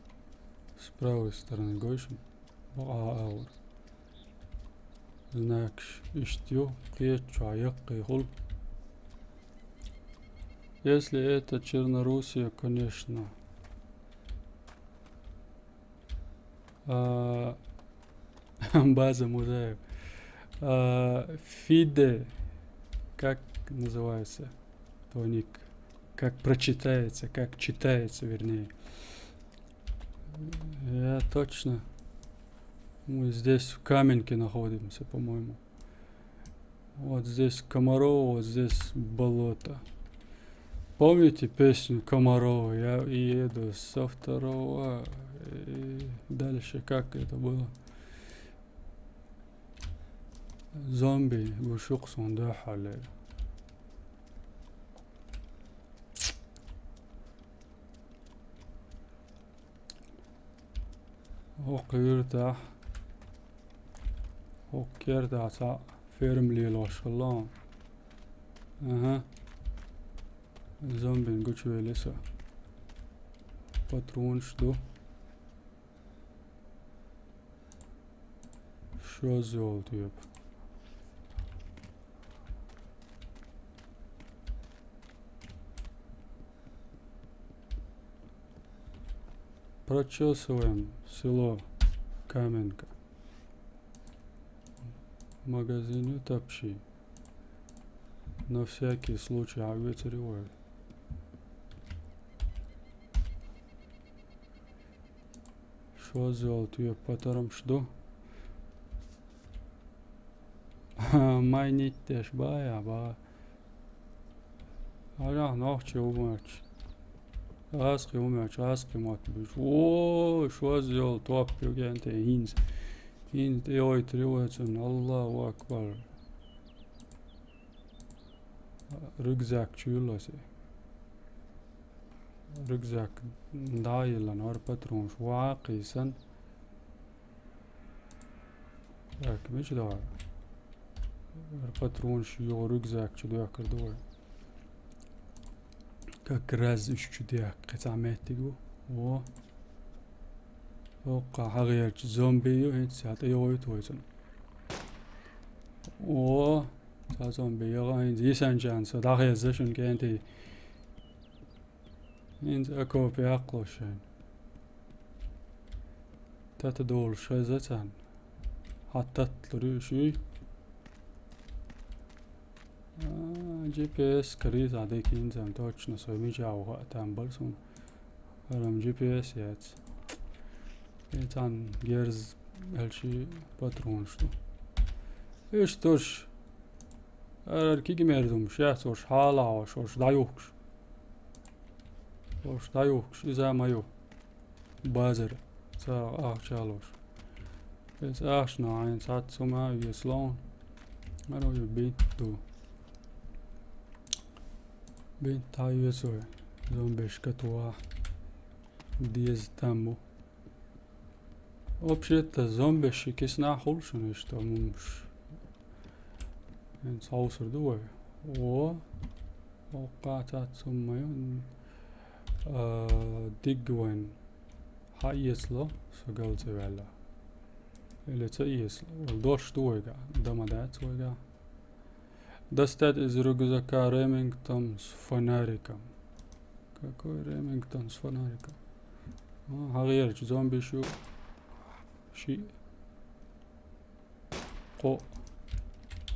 С правой стороны гой шуна, бакъахьа агӀор. Знакаш иштта ю, кхечу чохь яккхий хуьлу. Если это Черноруссия, конечно. А, база Музаев. А, Фиде, как называется твой ник? Как прочитается, как читается, вернее. Я точно. Мы здесь, в Каменке, находимся, по-моему. Вот здесь Комарова, вот здесь болото. Помните песню Комарова? Я еду со второго, и дальше как это было? Зомби, гуш ю-кх суна дуьххьарлера. ХӀокху юьртахь, хӀокху кертахь цхьаъ ферма лелош хилла. Аха. Зомбин гучувели со. Патронаш ду. Шозза йолу тӀепа. Прочесываем село Каменка. Магазин ю тапчи. На всякий случай, а ветер его. Шо золотые патарам жду. Майнить деш бая, ба. Ара, нохчи умач. Аски умач, аски мат биш. О, шо зол топ югенте инз. Инз, ой, тривацун, Аллаху Акбар. Рюкзак чуйласи. Рюкзак даилан, ар патронш вакисан. Так, мича да? Ар патронш ё рюкзак чу дякар дуй. Как раз иш чу дяк, кхе ца меттигу. О. Окка хагерч зомби ю, хит сят ё ой тойцун. О. Ца зомби ё, ин зисан чан, со дахе зашун кенти. Инз окопе акълошен. Тата долу шеза цан. Хьа татлури шуй. А, G P S карийса декинзан точно сой мича уха там барсун. Арам G P S яц. Э, цан герз элчи патронш ду. Иш туш. Арар киги мерзум, шац ош хьала ош, ош даюхкш. Ош даюхкш, иза маю. Базар, ца ахчалош. Эс ахчна айн цац сума веслон. Аро ю бит ду. Бит та весой. Зомбешка туа. Диез таму. Вообще-то зомби шикис нахулшун, что мумш. Эн саусур дуой. О, о, катат суммаю. А, дигвен. Ха иесло, со галце вяла. Или ца иесло. Дош дуойга. Дома да цойга. Достать из рюкзака Ремингтон с фонариком. Какой Ремингтон с фонариком? А, хагерч зомби шу. Ши. Ко.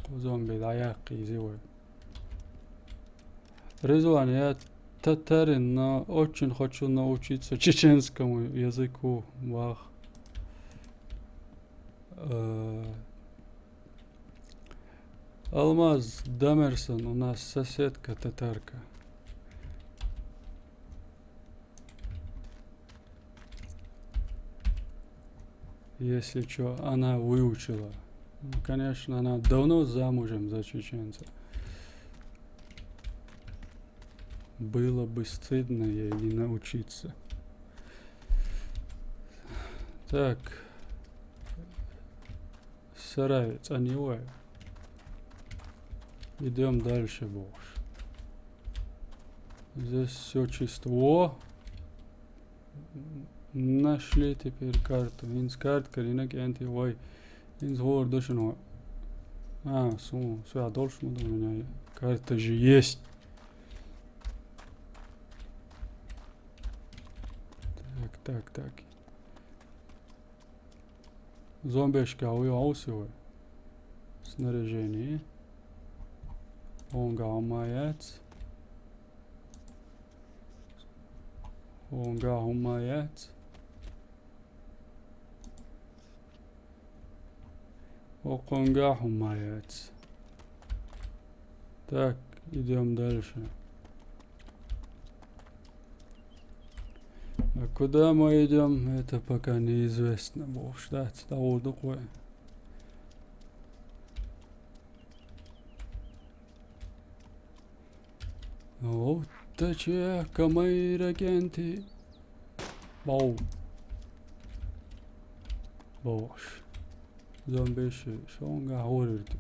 Ко зомби да яхи зивой. Резван, я татарин, но очень хочу научиться чеченскому языку. Вах. Э, Алмаз Дамерсон, у нас соседка татарка. Если чё, она выучила. Ну, конечно, она давно замужем за чеченца. Было бы стыдно ей не научиться. Так. Сарай, цанивай. Идём дальше, богуш. Здесь всё чисто. О! Нашли теперь карту. Инз карт карина кенти вай. Инз гор дошно. А, су, су я дольше, у меня карта же есть. Так, так, так. Зомбешка уйо аусивай. Снаряжение. Онга умаяц. Онга умаяц. Оконга умаяц. Так, идём дальше. А куда мы идём, это пока неизвестно. Бог ждать, да, урду кое. О, таче камайра кенти. Бау. Бош. Зомби ши, шонга хорирти.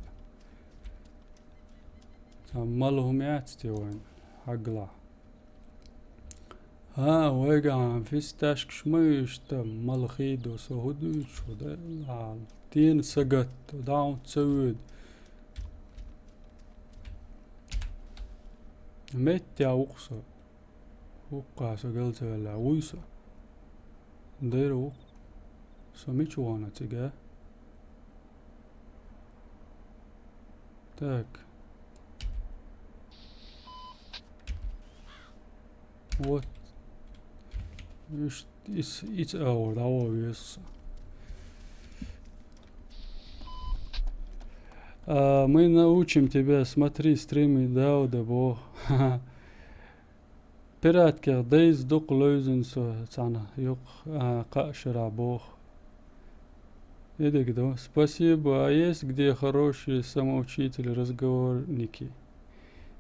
Са мал хумяцти вайн. Хагла. А, вайга фисташкаш ма ишта, мал хидо со худуйчу да, а, тин сагатто, даун цавид. Меття уксо. Укка со галцавала уйсо. Дера ву. Со мича вахана цига? Так. Вот. Иш-, ис-, иц аур, дӀавола веза со. А, мы научим тебя, смотри стримы Дауда, бо. Пиратка дайза дукха левзина со цхьана юкъ, а, кхаа шера боху. И дика ду. Спасибо. А есть где хорошие самоучители, разговорники?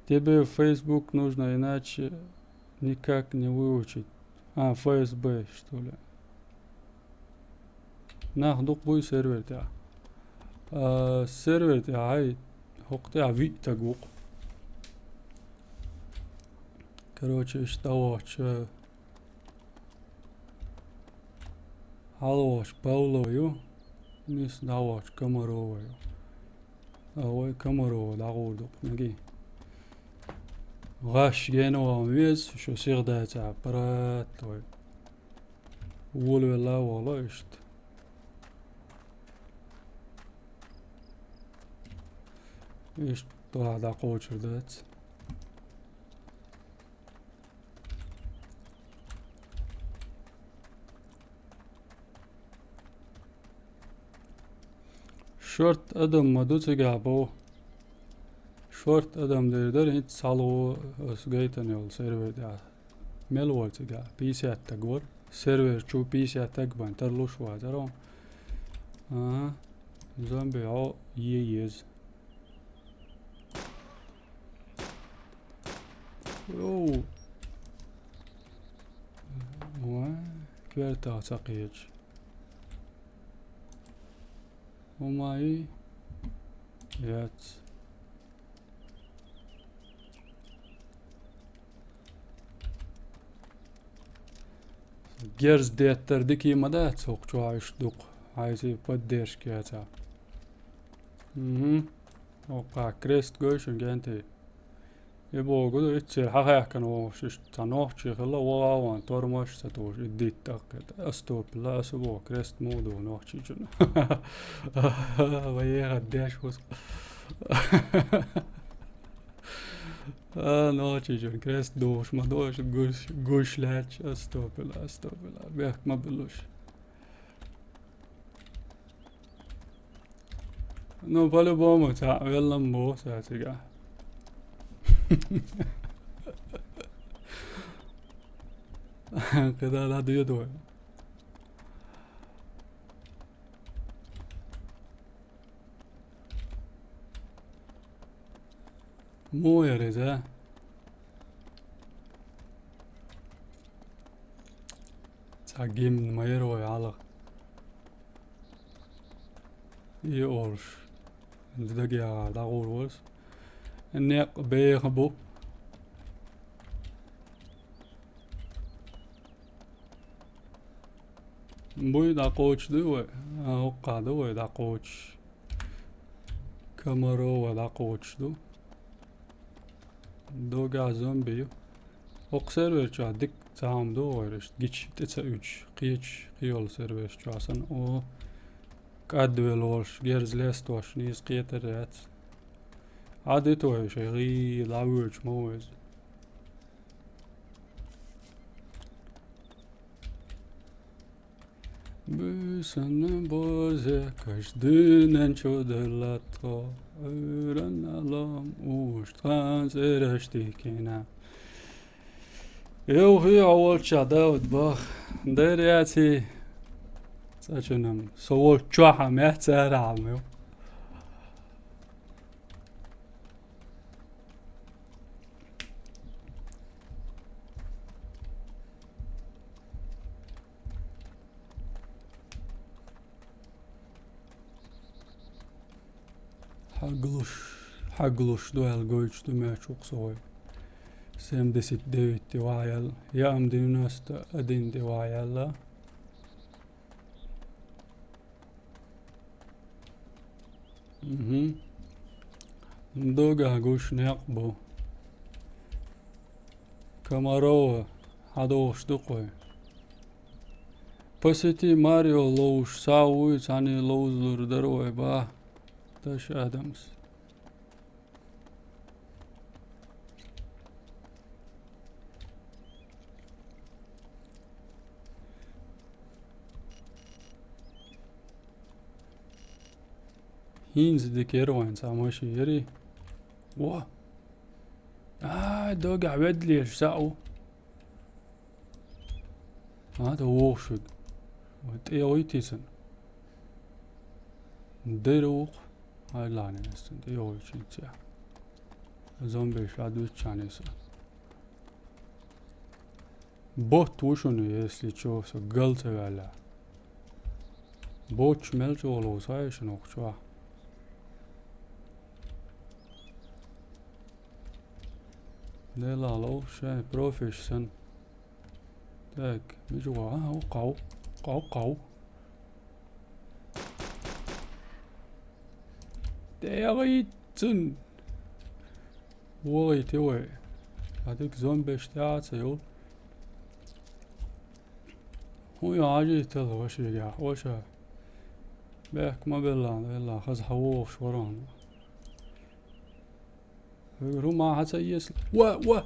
Тебе в Facebook нужно, иначе никак не выучить. А, Ф С Б, что ли? Нах дукха буй сервер тӀехь. А, сервер тӀехь хьай, хӀокху тӀехь виъ таг ву-кх. Короче, иштта дӀавахча, хьалавахча Павло ю, нис дӀавахча Комарова ю. А вай Комарова дӀагӀур ду-кх мегий. ГӀаш гена ван веза, шу сих дацахь, парат вай. Волавелла а вала иштта. Иштта тӀехь дӀакхочур дац. Шорт адам ма ду цигахь боху. Шорт адам дер дара, хӀинца схьалгӀо ас гайтина йолу сервер тӀехь. Мел вара цигахь? Пятьдесят таг вара. Сервер чу пятьдесят таг бан тарлуш вацара. Ага. Зомби хьо е еза. Йоу. Ой, коьртах ца кхеча. ХӀумма и яц. Герз деттар дика ма дац хӀокху чохь иштта дукха, хьайца поддержка яцахь. Мгм. ХӀокху крест гой шуна генти. И боху ду, иццера хьахаьхкина вовшаш цхьа нохчий хилла, вогӀа а ван тормош а ца тухуш, и дитта аккхета. Астопила, аса боху, крест муха ду нохчийчунна. Ва ехат деш вус. А, нохчийчунна крест духуш ма ду, гуш, гуш лаьтташ, астопила, астопила. Бехк ма билуш. Ну, по-любому, цхьаъ велла ма боху сан цигахь. КхидӀа дӀадоьду вай. Муха яра иза? Цхьа гимн ма яра вай хьалха. И олуш. Дагехь дӀагӀур вара ас. Некъ беха бу. Буй дӀакхочуш ду вай? А, хӀокхахь ду вай дӀакхочуш. Комарова дӀакхочуш ду. Догахь зомби ю. ХӀокху сервер чохь дика цхьа хӀума ду вайра, иштта гича тӀе ца уьдуш, кхечу кхийолу сервер чохь санна, о, кӀадвелла волуш, герз лестош, нийса кхетар яц. Ӏадиту вай шайн гӀийла дӀавоьдуш ма ву иза. Буьйсанна бозе каш дуьнен чу делла тхо, Ӏуьйранна лом уьш тхан цӀераш тихкина. Йовхий хьо волччохь, Дауд, бах, дера яций, цӀа чу-м со волччохь а мех цара хьалма ю. Хьаглуш, хьаглуш ду аьлла гойтуш ду моьттуш ву-кх со вай. Семьдесят девять де ваьлла, я ам девяносто один де ваьлла. Мгм. Догахь гуш некъ бу. Комарова, хьадогӀуш ду-кх вай. По сети Марио ловзуш схьа вуй, цхьанне ловзалур дара вай, бах. Даш Адамс. ХӀинца дика яра вайн цхьа машин, яри? Во! Ай, догахь ведлеш схьа ву. А, тӀе вогӀуш вуьгу. Вай тӀе йогӀуьйтий цунна? Дера вукху. Хьайла, ас цунна тӀе йогӀуьйтуш хӀинца. Зомбеш Ӏадвиччахьаний со. Бот ву шуна, если чё, со гал ца ваьлла. Ботташ мел чӀогӀа ловзу хьайша шуна укх чохь. Делахь ловзу шайн профиш санна. Так, мича ву? А, ву кхов. Кхов, кхов. ДегӀийта цунна. ВогӀийти вай. А дика зомбеш тӀаьхьа ца йолу. ХӀун ю Ӏажийтал вашигахь, ваша? Бехк ма белла, белла, хаза хьан вогӀуш вара хьуна. Вуьгур хӀума хьан ца эсла? Ва, ва!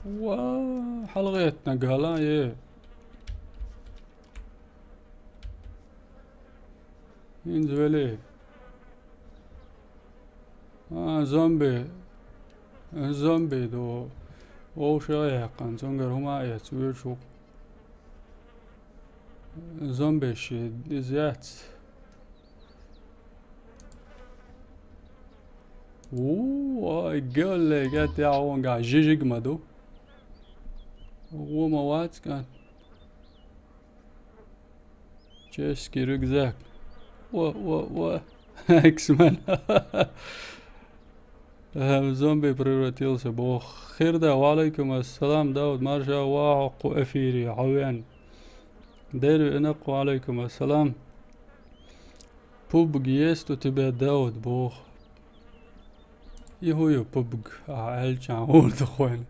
Ва, хьалагӀеттина гала, е. ХӀинца велий. А, зомби. Зомби ду. Вовшах яьккхина, цуьнгара хӀума а эца вуьйш ву. Зомби ши иза яц. Ву, ай, галле, гатя, вон га, жижиг ма ду. Ву ма вац, ка. Чешский рюкзак. О, о, о. Эксмен. Э, в зомби превратился, бох. Хирда, ва алейкум ассалам, Дауд, марша, ва хьо кху эфире, хьо вен. Дерви инакх, ва алейкум ассалам. Пубг есть у тебя, Дауд, бох. И хӀун ю пубг, а, аьлча, хӀун ду хойна.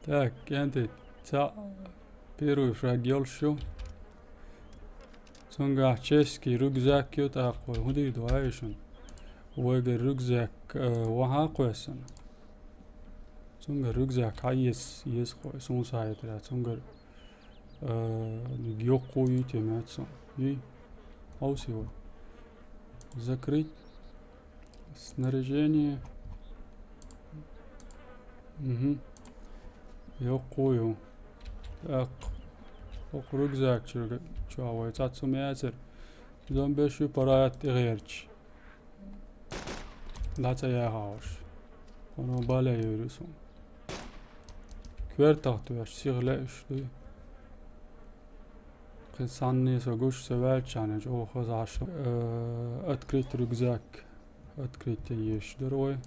Так, кӀентий, цхьаъ первый шаг йолуш ю. Цуьнгахь чешский рюкзак ю, тӀаккха вай хӀун дийр ду, ай шуна? Вайгара рюкзак, э, вахьа кхоьссина. Цуьнгара рюкзак хьан еза, еза кхой, суна схьа хетарехь, цуьнгара, э, йоккхо ю те меца. И? Хьовсий вай. Закрыть. Снаряжение. Мгм. Йоккхо ю. Так. ХӀокху рюкзак чуьра чохь вай цхьацца хӀума яцара. Зомбеш ю паргӀат тӀе гӀерташ. ДӀа ца яхьа уьш. Оно бале йойр ю суна. Коьртах тоьшуш, сиха лаьуш дуй. Кхин санна со гуш ца ваьлча, чӀогӀа хаза Ӏаш. Э, открыть рюкзак. Открыть еш дара вай.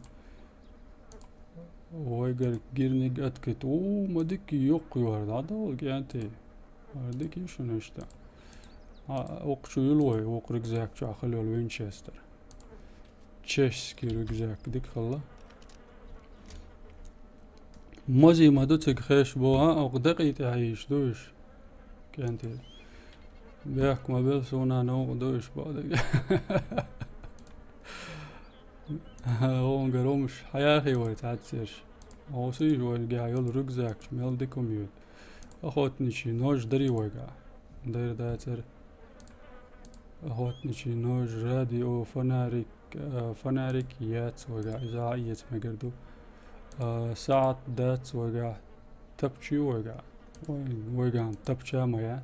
Вайгара гирниг открыть. У, ма дика йоккха ю хӀара, дӀадовла, кӀентий. ХӀара дика ю шуна иштта. А, укх чу юл вай, укх рюкзак чохь хила йолу винчестер. Чешский рюкзак дика хилла. Мозий ма ду цига хеш бу, а, окху декъий тӀехь йийш ду уьш. КӀентий. Бехк ма бел суна новкъа ду уьш боху дага. Онгара хӀумаш хьаяхий вай цхьаьццерш. Осуьйш вайгахь йолу рюкзакчу мел дика хӀума йоьду. Охотничий нож дарий вайгахь? Дайр дацара. Охотничий нож, радио, фонарик, э, фонарик яц вайгахь, иза а эца мегар ду. Э, саӀат дац вайгахь, тапча ю вайгахь. Вай, вайгахь тапча ма яц.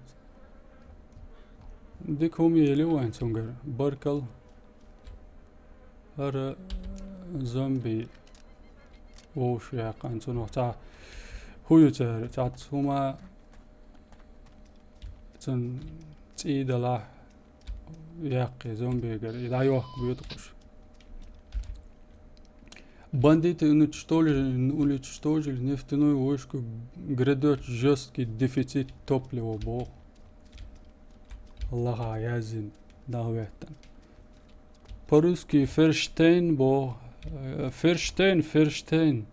Дика хӀума елий вайн цуьнгара. Баркалла. ХӀара зомби вовшах яьккхина цунах цхьа хӀун ю цара, цхьацца хӀума цунна цӀий далахь, яккхий зомбигара, и дӀайохка боьду кхуш. Бандиты уничтожили, уничтожили нефтяную вышку, грядёт жёсткий дефицит топлива, боху. Лаха яздина, дагахь веттан. По-русски Ферштейн боху, э, Ферштейн, Ферштейн.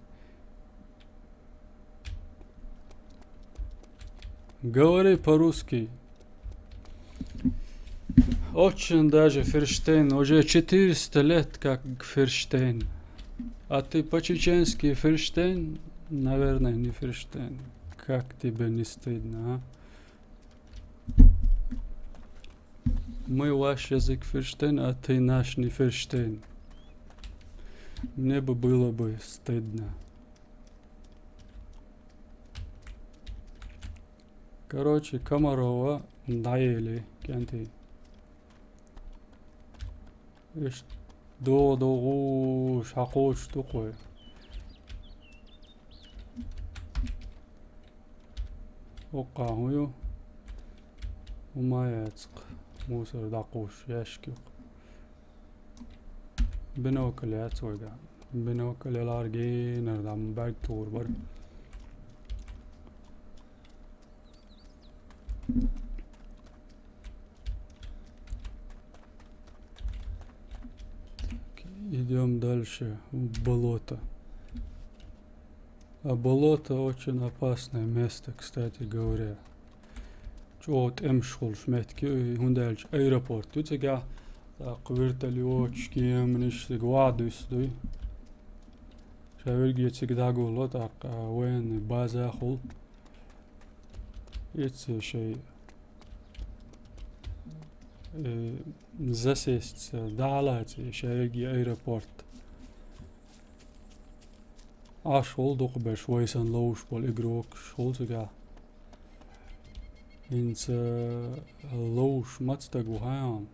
Говори по-русски. Очень даже Ферштейн. Уже четыреста лет как Ферштейн. А ты по-чеченски Ферштейн? Наверное, не Ферштейн. Как тебе не стыдно, а? Мы ваш язык Ферштейн, а ты наш не Ферштейн. Мне бы было бы стыдно. Короче, Комарова надоели, кӀентий. Иш догӀу-догӀу шакъоч тукъой. Оккха хӀун ю? ХӀума яцкъ. Мусор дӀакхуш ящик ю. Бинокль яц вайга. Бинокль яларгенар дам бӀарг тур бар. Так, идём дальше. В болото. А болото очень опасное место, кстати говоря. ЧӀогӀа тӀемаш хулаш меттиг ю, хӀунда аьлча аэропорт ю цигахь, тӀаккха вертолёташ, кеманаш цига ваха дуьсу дуй. Ша верриге цига дӀагулло, тӀаккха военный база хул. Ицца шай, э, засесть, дӀалаца, ша верриге аэропорт. Ӏаш хул дукхаберш вай санна ловш болу игрокаш хул цигахь. ХӀинца ловш маца стаг ву хьан?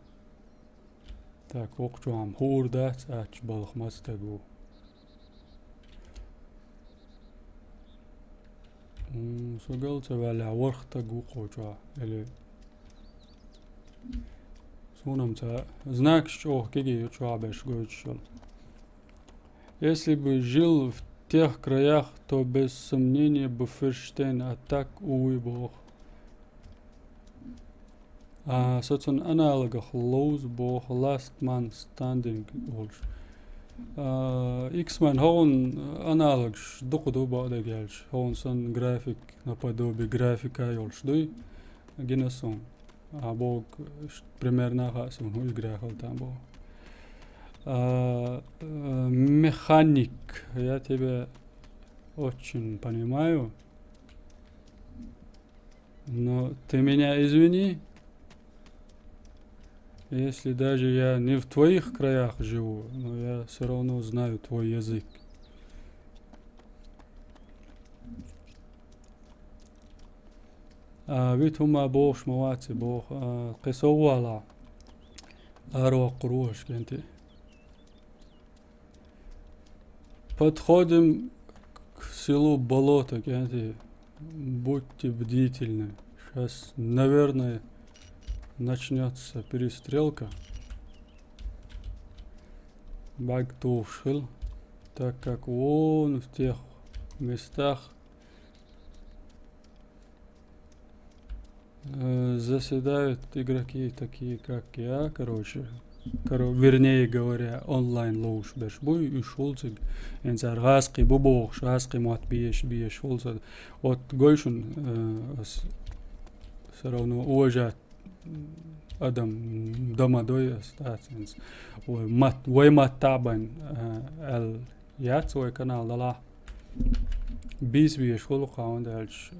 Так, вокху чохь-м хуур дац, аьлча балха маца стаг ву. М, со гал ца ваьллехь, ворхӀ стаг ву кху чохь, или суна-м ца, знакаш чӀогӀа кегий ю чохь берш гойтуш йолу. Если бы жил в тех краях, то без сомнения бы Ферштейн, а так, увы, боху. А, со цунна аналогах ловза боху, Last Man Standing олуш. А, X-Men хӀокхун аналогаш дукха ду, бакъдерг аьлча. ХӀокхун санна график, наподобие графика йолуш дуй, гина суна. А боху, ш-, примерно хаьа суна, хӀун игра хила там боху. А, э, механик, я тебя очень понимаю. Но ты меня извини, если даже я не в твоих краях живу, но я всё равно знаю твой язык. А, вит хӀума бохуш ма вац и боху, а, кхин сов валахь. Ара воккхур ву аша, кӀентий. Подходим к селу Болото, кӀентий. Будьте бдительны. Щас, наверное, начнётся перестрелка. БӀарг тухуш хила, так как вон в тех местах Э, заседают игроки такие, как я, короче. Коро-, вернее говоря, онлайн ловуш берш буй, уьш хул цига. Эн цара гӀазкхий бу бохуш, гӀазкхий мотт беш, беш хул ца. Вот гой шуна, э, ас всё равно уважать, м, адам, м, дама дой ас, дац, эн ц-, вай мат-, вай маттахь бан, э, аьлла яц вай канал далахь. Бийса беш хул кхаун даьлча.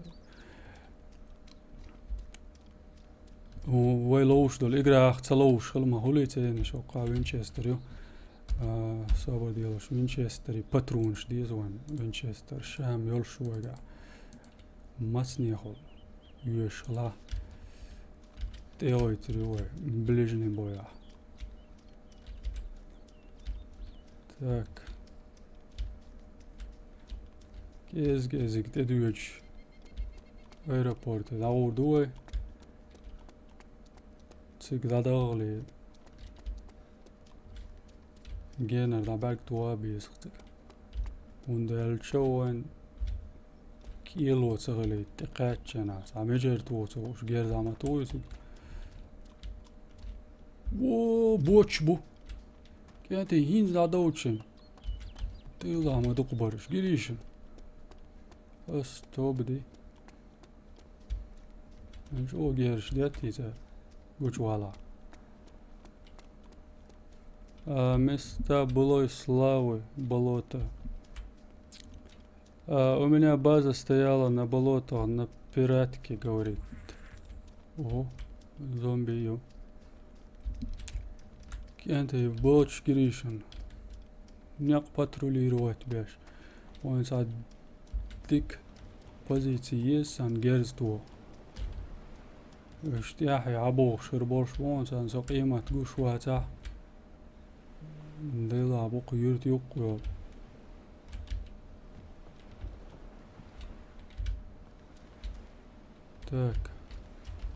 Вай ловуш долу играх ца ловуш хила ма хуьлий церан, шо кху Винчестер ю. А, собар делаш Винчестери патронаш деза вайн. Винчестер шам йолуш вайга. Мацнехула. Йоьш хила. ТӀегӀойтур ю вай. Ближний боя. Так. КӀезиг-кӀезиг тӀедоьдуш аэропорте дӀагӀур ду вай. Цига дӀадахале, генара дӀа бӀаьрг тоха а беза цига. ХӀунда аьлча вайн кӀело ца хилийта, тӀекхаьчча нах, цхьа межар тоха ца хууш, герзахь ма тухуй цига. Во, боч бу! КӀентий, хӀинца дӀадовчун. Тилла ма дукха бараш. Гирийшин. Ас тобади. Чӏогерш детти цӏа гучвала. А, места былой славы, болото. А, у меня база стояла на болотах, на пиратке, говорит. Ого, зомби ю. Кӏанти боч гиришун. Некъ патрулировать беш. Вон са дик позици ес сан герз ту. Иштяхь я бохуш хир болуш вон сан со къемат гуш вацахь. Дела букъ юрт юкъ йо. Так.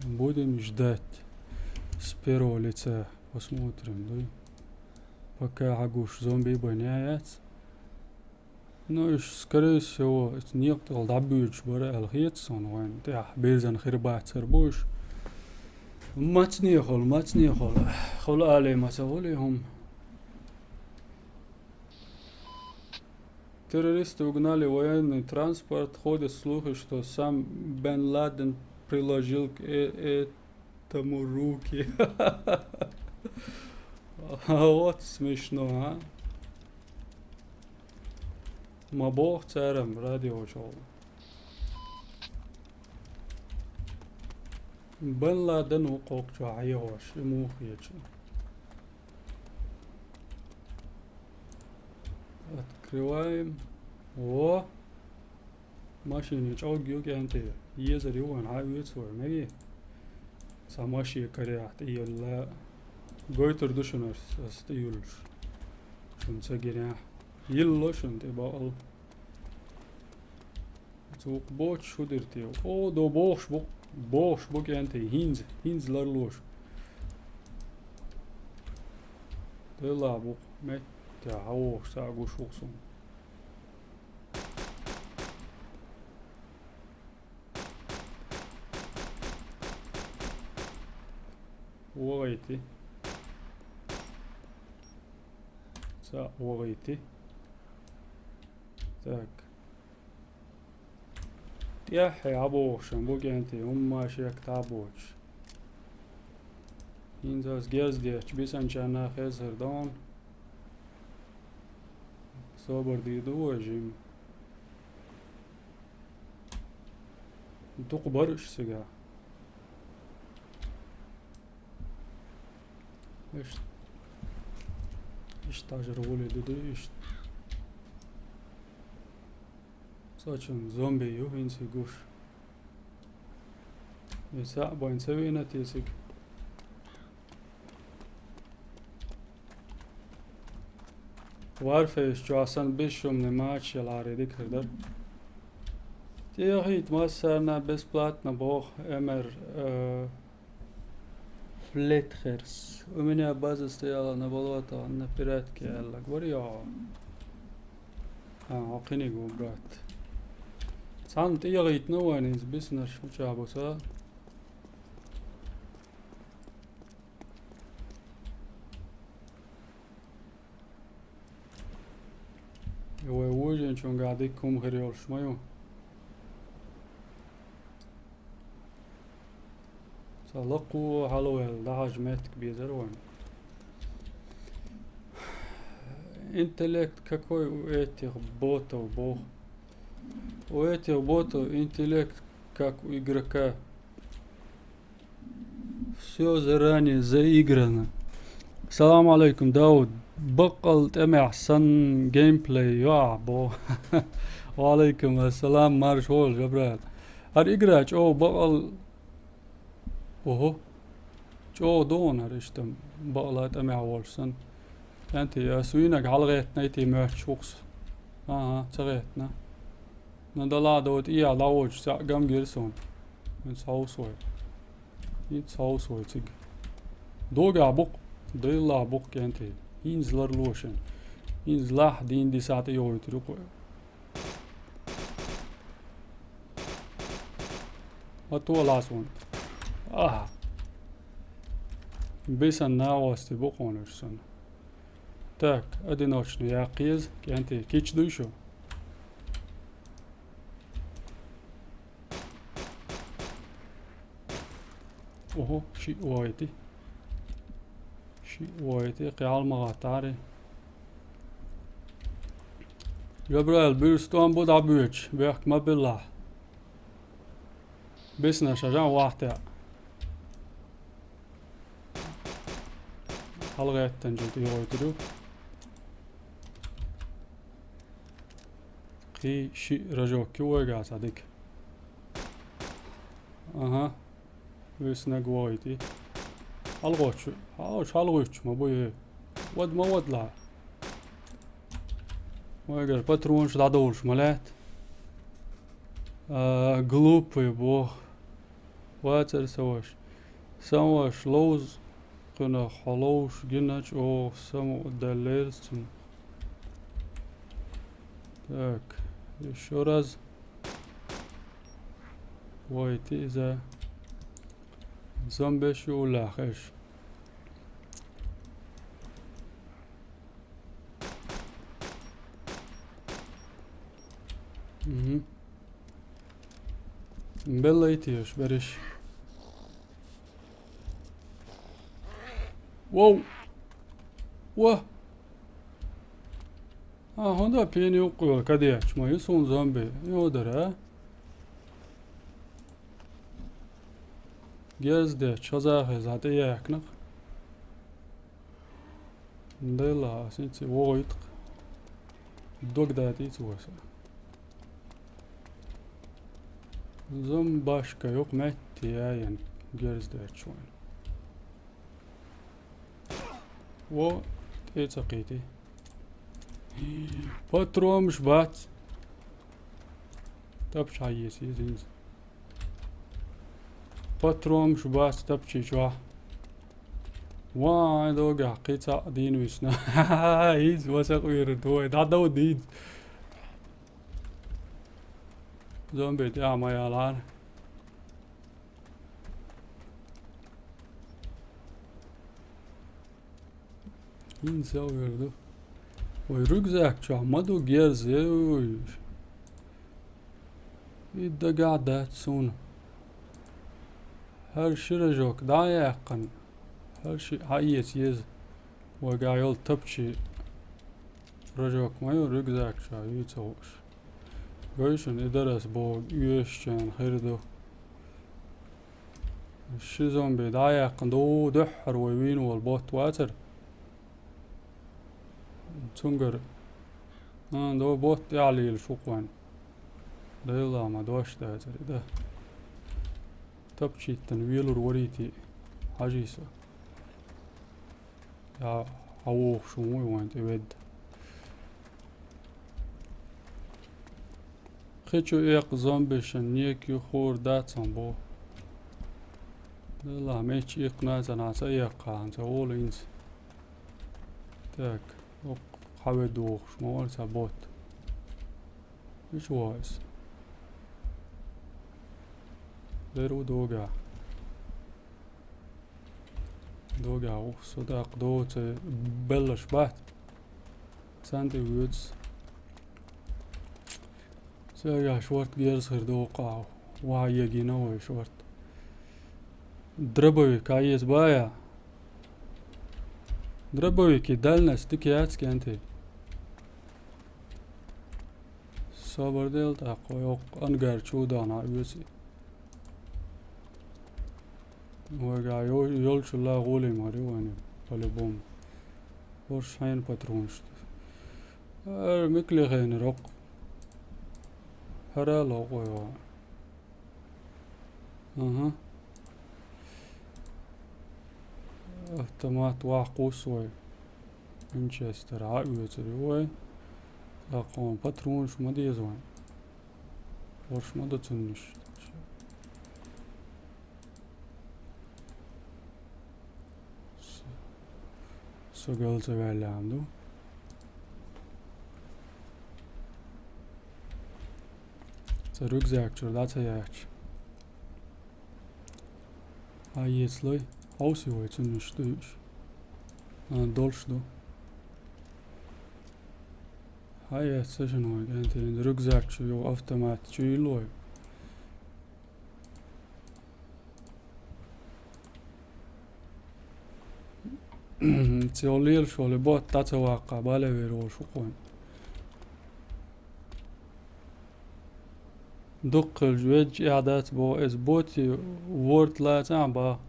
Будем ждать с первого лица. Посмотрим, да? Пока хьагуш зомби баняяц. Ну, иш, скорее всего, иш некъ тӏал дӏабуьйцуш бара аьлла хета суна вайн. Тӏехь безан хир бацар бу иш. Мацне хол, мацне хол. Хол але маца хол и хум. Террористы угнали военный транспорт. Ходят слухи, что сам Бен Ладен приложил к э- этому руки. Вот смешно, а? Ма боху царам радиочул. Бен Ладен ву кхокхучу хьехош, и муха хеташ. Открываем. О! Машина чӏогга ю кӏанти. Езар ю вайн хьан оьцу вай, меги? Ца машина карехь тӏеелла. Гойтур ду шуна ас, ас тӏеюллуш. Шуна ца гинехь. Йилло шуна тӏе бакъал. Цу боцуш хӀу дира те? О, до бохуш бу, бохуш бу кӀентий, хӀинца, хӀинца ларлош. Делахь бу, меттехь хьан вохуш цхьаъ гуш ву суна. ВогӀийти. Цхьаъ вогӀийти. Так. ТӀаьххье хьан бохуш бу кӀентий, хӀумма шек тӀаьхьа боцуш. ХӀинца ас герз детташ бисанчарна хезар дон. Собар дийр ду вай жима. Дукха бара уьш цигахь. Иштта. Иштта хьажар гӀуле ду ду иштта. Цочун зомби ю хӀинца гуш. И цхьаъ бен ца веана те цига? Warface чохь сан бесшумный матч ялахьаре дика хир дара. ТӀехийта массарна бесплатно боху Эмер, э, Флетхерс. У меня база стояла на болотах, на пиратке аьлларг бара йо. А, хьо кхиниг ву, брат. Цхьанна тӀехийтина вайн иза биснарш мичахь бу ца? Вай вожанчуьнгахь дика хӀума хир йолуш ма ю. Сан лакхо хьалаваьлла, дӀахьажа меттиг безара вайн. Интеллект какой у этих ботов, бо? У этих ботов интеллект как у игрока. Всё заранее заиграно. Салам алейкум, Дауд. Баккъал тӀемехь санна геймплей йоахь бо. Ва алейкум ассалам, марша вогӀийла, Жабраил. ХӀара игра чӀогӀа баккъал. Ого. ЧӀогӀа догӀун хӀара иштта бакъала тӀемехь волуш санна. КӀентий, ас вийнарг хьалагӀеттинай те моьттуш ву-кх со. ХӀан-хӀа, ца гӀеттина. Ну, дала а дову тӀехьа дӀаволчу цхьаъ гам гира суна. ХӀинца хьовса вай. ХӀинца хьовса вай цига. Догахь бу-кх, дайлахь бу-кх кӀентий. ХӀинца ларло шен. ХӀинца лахь дийна дисахь тӀейогӀуьйтур ю-кх вай. Ма толахь суна. Аха. Бисан накъостий бу кхунаш суна. Так, одиночный яккха еза, кӀентий, кийча дуй шу? Ого, шиъ вайти. Шиъ вайти, кхиал ма гӀаттари. Жабраил, буьрса тӀом бу дӀабоьдуш, бехк ма биллахь. Биснарш жан вахьтехь. ХьалагӀеттанчул тӀе йогӀуьйтур ю. Кхин шиъ рожок ю вайгахь цхьа дика. Аха. Виснаг вогӀийти. ХьалагӀотташ, хьалуш, хьалагӀуьттуш ма бу е. Вад ма вадлахь. Вайгара патронаш дӀадовлуш ма лаьтта. А, глупый бог. Вацара сан ваша. Сан ваша ловза кхунах хьо ловзуш гина чӀогӀа самукъадаьллера цунна. Так, ещё раз. Вай, ти иза. Зомбеш ю уллехь хеш. Мгм. Белла итиеш бериш. Воу! Ва! А, хӀунда пени юккъе кадечма ю суна зомби? Йодара, а? Герз дечу хазахеза тӀеяхкинах. Дела, ас инци вогӀуьйту-кх. Дог датӀийца васа. Зомбашка юкъ метте яйна герз дечу вайн. Во, тӀе ца кхийти. Патромаш бац. Тапча хьаеца иза инза. Патромаш бац тапчий чохь. Вай, догахь кхин цхьаъ дийна висна. Иза васа къуьйра ду вай. ДӀадов дийна. Зомби тӀехь ма ялара. ХӀинца вер ду. Вай рюкзак чохь ма ду герз, ой. И дагахь дац суна. ХӀара ши рожок дӀа а яьккхина, хӀара ши хьаэца еза. Вайгахь йолу тапчий рожок ма ю рюкзак чохь, юьйца хууш. Гой шуна, и дарас боху, оьшучарна хир ду. Ши зомби дӀа а яьккхина, ду дуьххьара вай вийна волу ботт вацара. Цуьнгара. А, до ботт тӀаьхьа лелаш ву кхойна. Дайла ма дош дацара, да. Тапчиттана велур варийти. Хьажий со. Я, хьан вохуш ву вайн тӀе ведда. Кхин чу эккха зомбишан нека ю хуур дац сан бу. Делахь мечча иккхина а ца нахь ца эккха, ца волу инца. Так, оккха хьан ве дохуш, ма вара ца бот. Мича вахьа иза? Дера ву догахь. Догахь ву, со даккха доцу беллаш бац. Цан тӀе воьдуш. Цигахь шорта герз хир догӀу къахьа. Ван егина вай шорта. Дробовик а еза бая. Дробовик и дальность дика яц кӀентий. Собар дел тӀаккха, вай оккха ангар чу дахана а оьцу. Вайгахь йо-, йолчул а гӀоле мара ю вайна, по-любому. ХӀорш хьенан патронаш ду. Ара, микли хенара оккха. ХӀара а ловкъой ван. Аха. Автомат вахь кхуссу вай. Винчестер а оьцур ю вай. ТӀаккха патронаш ма деза вайн. ХӀорш ма ду цуьннаш. Со гал ца ваьлла ам ду. Ца рюкзак чуьра дӀа ца яьхча. Хьан ецалой? Хьовсий вай цуьннаш дуьйш? А, долуш ду. Хьан эццешан вай, кӀентий, рюкзак чу йогӀу автомат чу йилла вай? Цо лелаш волу ботт дӀа ца ваккха, бале вер волуш ву кхуьнан. Дуккхалж веджа эхь дац боху, иза боти ворта лацахь баха.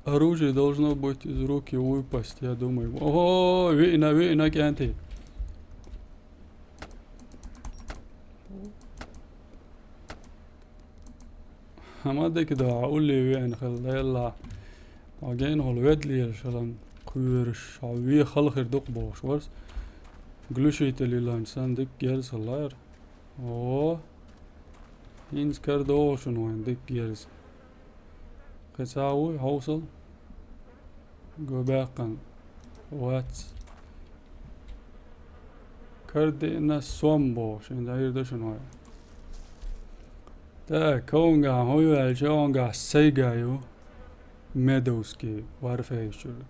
Оружие должно быть из руки выпасть, я думаю. Ого, виъна, виъна, кӀентий. Хьан ма дика ду, улле веана хила, Делла. Ма генахула ведлера шалан кхоьруш, хьо вехала хир ду-кх бохуш варс. Глушитель йилланча санна дика герз хилла ара. О, хӀинца кара догӀу шуна вайн дика герз. Кхин цхьа а вуй хьовсал? Го баьккхина. Вац. Кара деана сом боху, шайн дӀайир ду шуна вай. Так, кхуьнгахь хӀун ю аьлча, кхуьнгахь сайга ю. Медовский, Warface чуьра.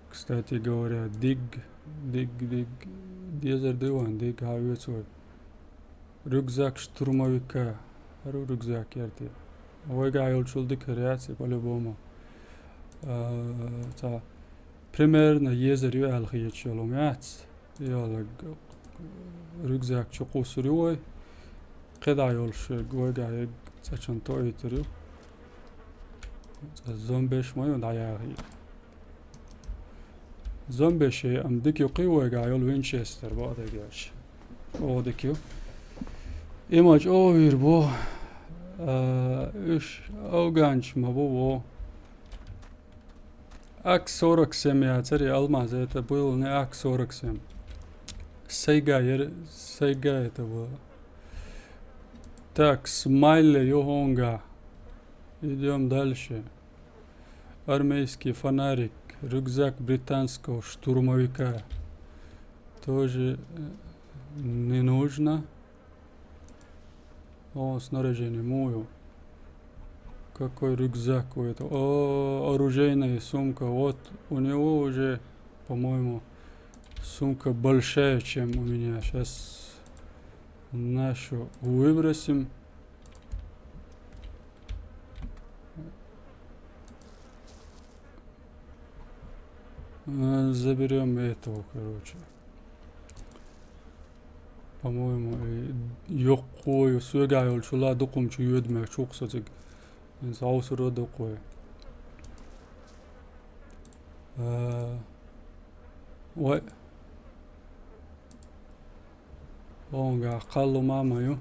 Кстати говоря, диг, диг, диг, дезар ду вайн диг, хьан оьцу вай. Рюкзак штурмовика. ХӀара рюкзак яра те. Вайгахь йолчул дика хир яц и, по-любому. А, цхьа примерно езар ю аьлла хеташ йолу хӀума яц. Йолаг рюкзак чу кхуссур ю вай. КхидӀа йолуш ерг вайгахь ерг цӀа чун тоуьйтур ю. Цкъа зомбеш ма ю дӀаяхийта. Зомбешей, ам дика ю кхий вайгахь йолу винчестер, бакъдерг аьлча. Оха дика ю. И ма чӀогӀа вийр бу. А, уьш афганча ма бу боху. Ак сорок семь яцара и алмаз, это было не Ак сорок семь. Сайга яра, сайга это было. Так, смайле ю хӀунгахь. Идём дальше. Армейский фонарик, рюкзак британского штурмовика. Тоже, э, не нужно. О, снаряжение муха ю. Какой рюкзак у этого? О, оружейная сумка. Вот у него уже, по-моему, сумка большая, чем у меня. Щас нашу выбросим. Э, заберём этого, короче. По-моему, э, йоккхо ю, соьгахь йолчул а дукха хӀума чу йоьду мегаш ву-кх со цига. Иза хьовсур а дукха вай. Э, вай. Онгахь кхаллу мама ю.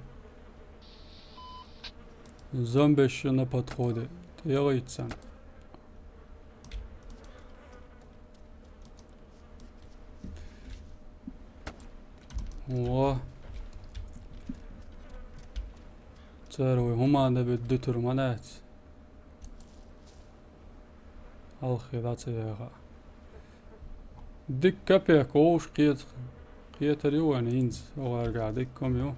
Зомбеш ю на подходе. ТӀегӀийццан. Во. Цара вай хӀума дан бедда дуьтур ма дац. Хьалххе дӀа ца яха. Дика капек вовш кхета-, кхетар ю вайна хӀинца, оха гӀаргахь дика хӀума ю.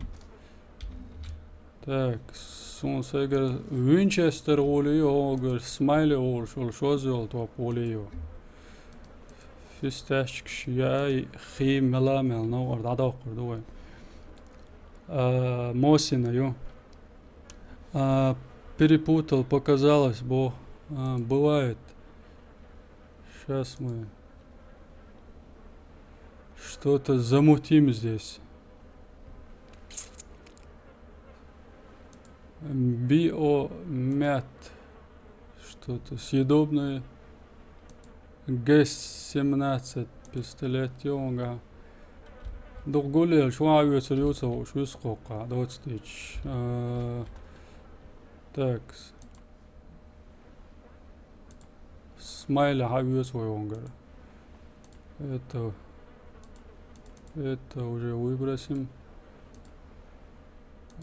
Так, суна сайгара винчестер гӀоле ю, оха гара смайле олуш волу шозза йолу топ гӀоле ю. Фисташкаш яй, хи мела-мел новкъара дӀадоккхур ду вай. А, Мосина ю. А, перепутал, показалось, бо-, а, бывает. Щас мы что-то замутим здесь. Биомят. Что-то съедобное. Г семнадцать пистолет йонгахь. Дукха гулъелча ван оьцур ю ца хууш, вуьсткъоккхахь доцу дича. А, такс. Смайле хьан оьцу вай онгара. Это, это уже выбросим.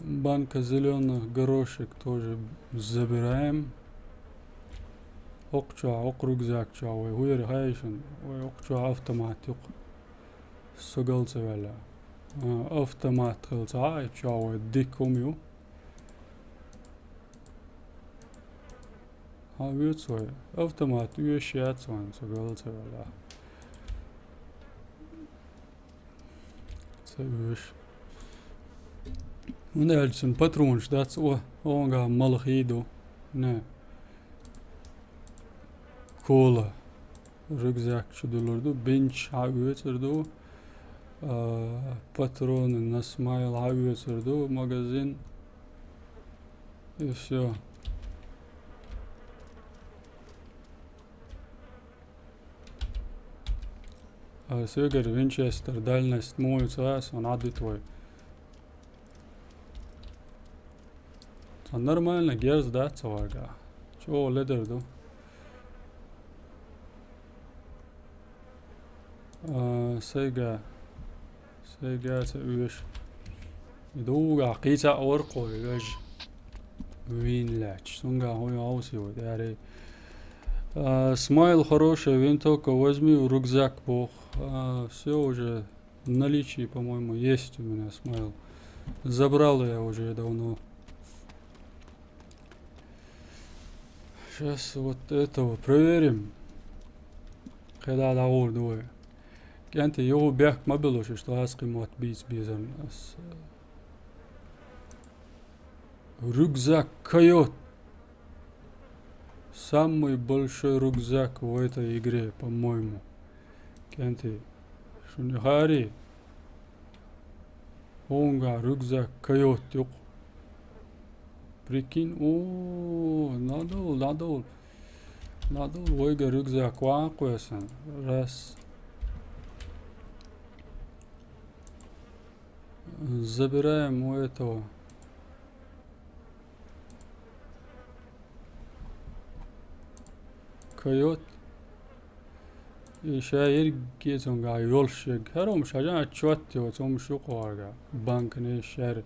Банка зелёных горошек тоже забираем. Окху чохь, окху рюкзак чохь вай хӀуьйра хаьйшина, вай окху чохь автомат юкъа. Со гал ца ваьлла. А, автомат хила ца Ӏа, и чохь вай дика хӀума ю. Хьан оьцу вай? Автомат оьшуш яц вайн, со гал ца ваьлла. Ца оьшу. ХӀунда аьлча цуьнан патронаш дац, о, онгахь мала хий ду. Не. Кола. Рюкзак чу дуьллур ду, бинч хьаоьцур ду, а, патроны на смайл хьаоьцур ду, магазин. И всё. А соьгара винчестер дальность муй ца ас, он Ӏадвит вай. Цхьа нормально герз дац цхьа варга. ЧӀогӀа ледар ду. А, сайга, сайга ца уьш. И дуга кхийца оркхой веж. Вин лач. Сунга хой ауси вот, аре. А, смайл хорошая винтовка, возьми в рюкзак, бог. А, всё уже. В наличии, по-моему, есть у меня смайл. Забрал я уже давно. Сейчас вот этого проверим. Когда договор двое. КӀентий, юху бехк ма белуш, что аз къимат бийц безам. Аз, э, рюкзак койот. Самый большой рюкзак в этой игре, по-моему. КӀентий, шуна хари. Хунга рюкзак койот юкъ. Прикинь, о, надо, надо. Надо, вайга рюкзак ван кхуэсан. Раз. Забираем у этого. Койот. И ша ерриге цунга йолуш ерг. ХӀара хӀума ша жан отчет йоцу хӀумаш ю кху гӀарга. Банкни, шер,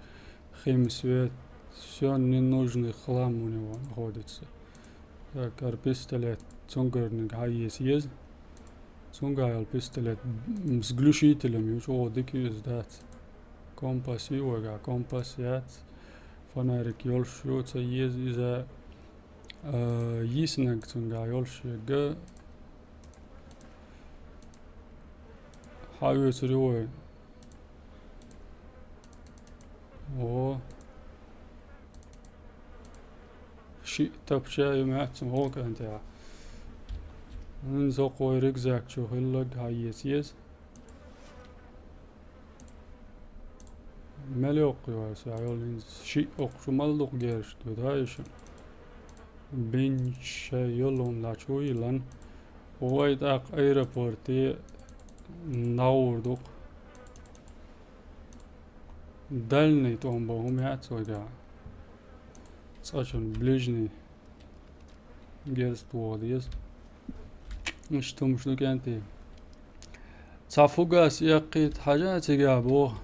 химсвет, всё ненужный хлам у него находится. Так, ара пистолет, цуьнгарниг хьаеца еза. Цуьнга йолу пистолет, м, с глушителем ю, чӀогӀа дика ю иза дац. Компас ю вайга, компас яц. Фонарик йолуш ю, ца еза иза, а, йиснаг цуьнга йолуш ерг. Хьан оьцур ю вай? О. Шиъ тапча ю маьцна хӀокхуьнтехь. ХӀинца хӀокху вай рюкзак чу хилларг хьаеца еза. Мел йоккху ю аса йолу хӀинца? Шиъ оккху чу мала дукха герзаш ду, да, иша? Бинча йолу хӀума лачу йиллан. Вай тӀаккха аэропорте нагӀур ду-кх. Дальний тӀом бан хӀума яц вайгахь. Цкъачунна ближний герз тоха деза. Иштта хӀумаш ду кӀентий. Цхьа фугас эккхийта хьажа цигахь боху.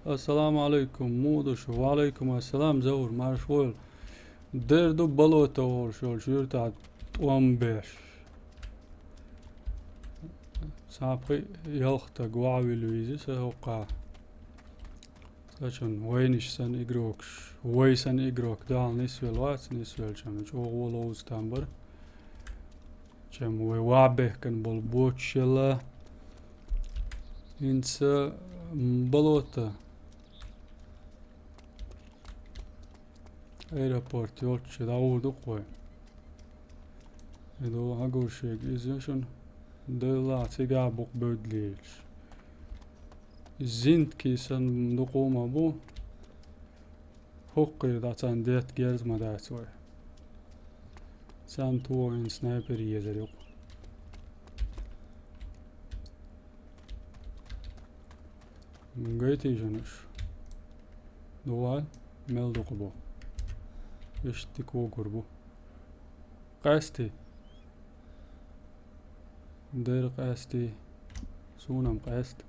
Ассаламу алайкум, муха ду шу? Ва алайкум ассалам, Заур, марша войла. Дер ду болото олуш йолчу юьртахь тӀом беш. Цхьа пхи ялх стаг ваха вилла веза сан хӀокхахь. Цкъачунна вайнаш санна игрокаш, вай санна игрок, дала нисвелла вац, нисвеллачунна чӀогӀа ловза там бара. Чам вай ван бехкан болу боцуш елла. ХӀинца, м, болото. Аэропорт йолччу дӀагӀур ду-кх вай. И ду хьагур шега иза шуна. Делла цигахь бу-кх бевдда лелаш. Зинтки санна дукха хӀума бу. ХӀокхуьра дӀа царна детта герз ма дац вай. Царна тохийна снайпер езар ю-кх. Гайтий шуна уьш? ДугӀал, мел дукха бу. Иштта дика вогур бу. Къаьсти. Дера къаьсти. Суна-м къаьста.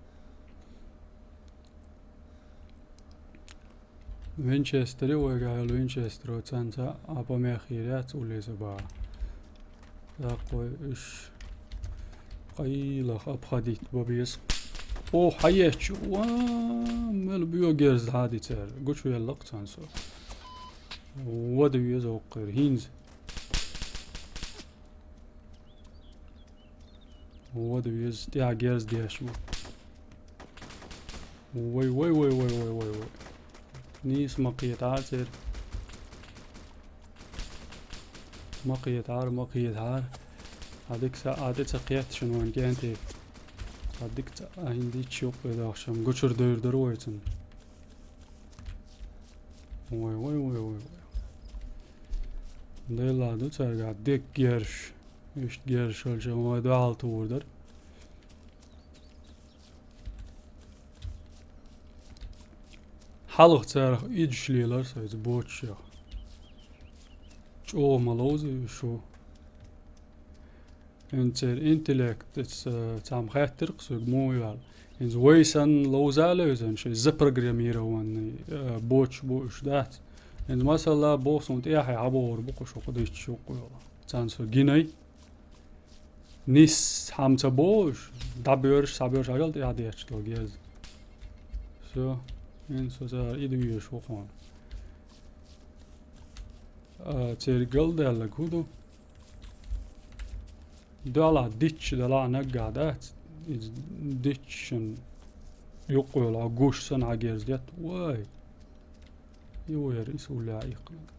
Винчестер ю вайгахь йолу, Винчестеро цаьрца а помехира яц уллехь а баха. Даккхой уьш къайлаха обходить бан беза. О, хьаеччу! Ва, мел боьгерза хьадийцара. Гучувелла-кх царна со. Вада веза хӀокхуьра. ХӀинца. Вада веза, тӀехь герз деш ву. Вай, вай, вай. Нийса ма кхетахьара церан. Ма кхетахьара, ма кхетахьара. Хьа дика са а тӀе ца кхетта шуна вайн кӀентий. Хьа дика ца а хӀинца дича юккъе дахчам гучур дойр дара вай цунна. Вай, вай, вай, вай, вай. Делла ду царга дика герш. Иштта герш хилча вай дуьхьал тур дара. Хьалха царах идаш лелар со иза боцуш яха. ЧӀогӀа ма ловзий уьш ву. ХӀинца церан интеллект, иза, э, цхьамма хаьттира-кх соьга муха йоьлла. ХӀинца вай санна ловза а левзан, шайн запрограммированный, э, боцуш бу уьш дац. ХӀинца масала боху суна тӀехье хьабогӀур бу-кх уьш хӀокху дитт шух йолу. Царна со гинай. Нисса хьама ца боху уьш, дӀабоьрзуш, схьабоьрзуш хьажал тӀаьхьа детташ долу герз. Всё, хӀинца со цара и ду везаш ву хьуна. А, церан галдаьлларг хӀун ду? Дуьхьал дитт шу делахь а наггахь дац, иза дитт шун юккъе йолу хьо гуш санна хьан герз детта. Вай! И ву яра, и суллехь иккхинарг.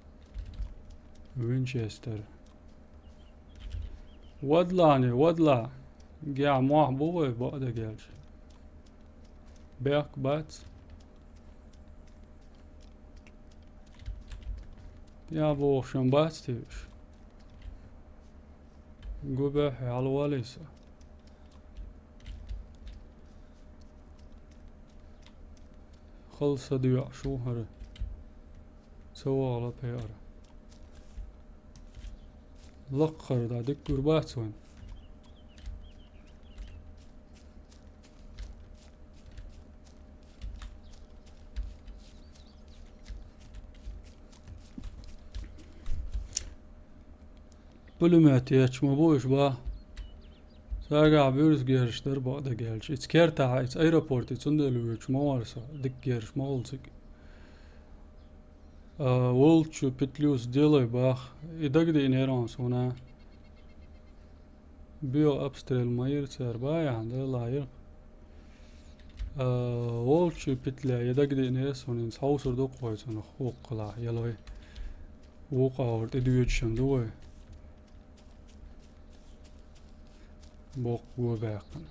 Винчестер. Вадлахьне, вадла. Гехь мохь бу вай бакъдерг аьлча. Бехк бац. Я боху шун бац те уьш. Гу бехье хьалавалий со. Хала са доьӀуш ву хӀара. Ца вогӀу пхьера. Лакхара дӀа дика гур бац вайн. Пулемет етташ ма бу уьш, ба. Царгахь буьрса герзаш дара бакъдерг аьлча. Иза кертахь, иза аэропорте цундела воьдуш ма вара со. Дика герзаш ма хуьлу цига. А, волчу петлюс делай бах. И дагадеънера хьуна суна. Био обстрел ма йира цара, ба яхьна, Делла йира. А, волчу петля я дагадеънера суна, хӀинца хьовсур ду-кх вай цунах вукхалахь, ялой. Вукху агӀор тӀедоьдуш ду вай. Боккха го баьккхина.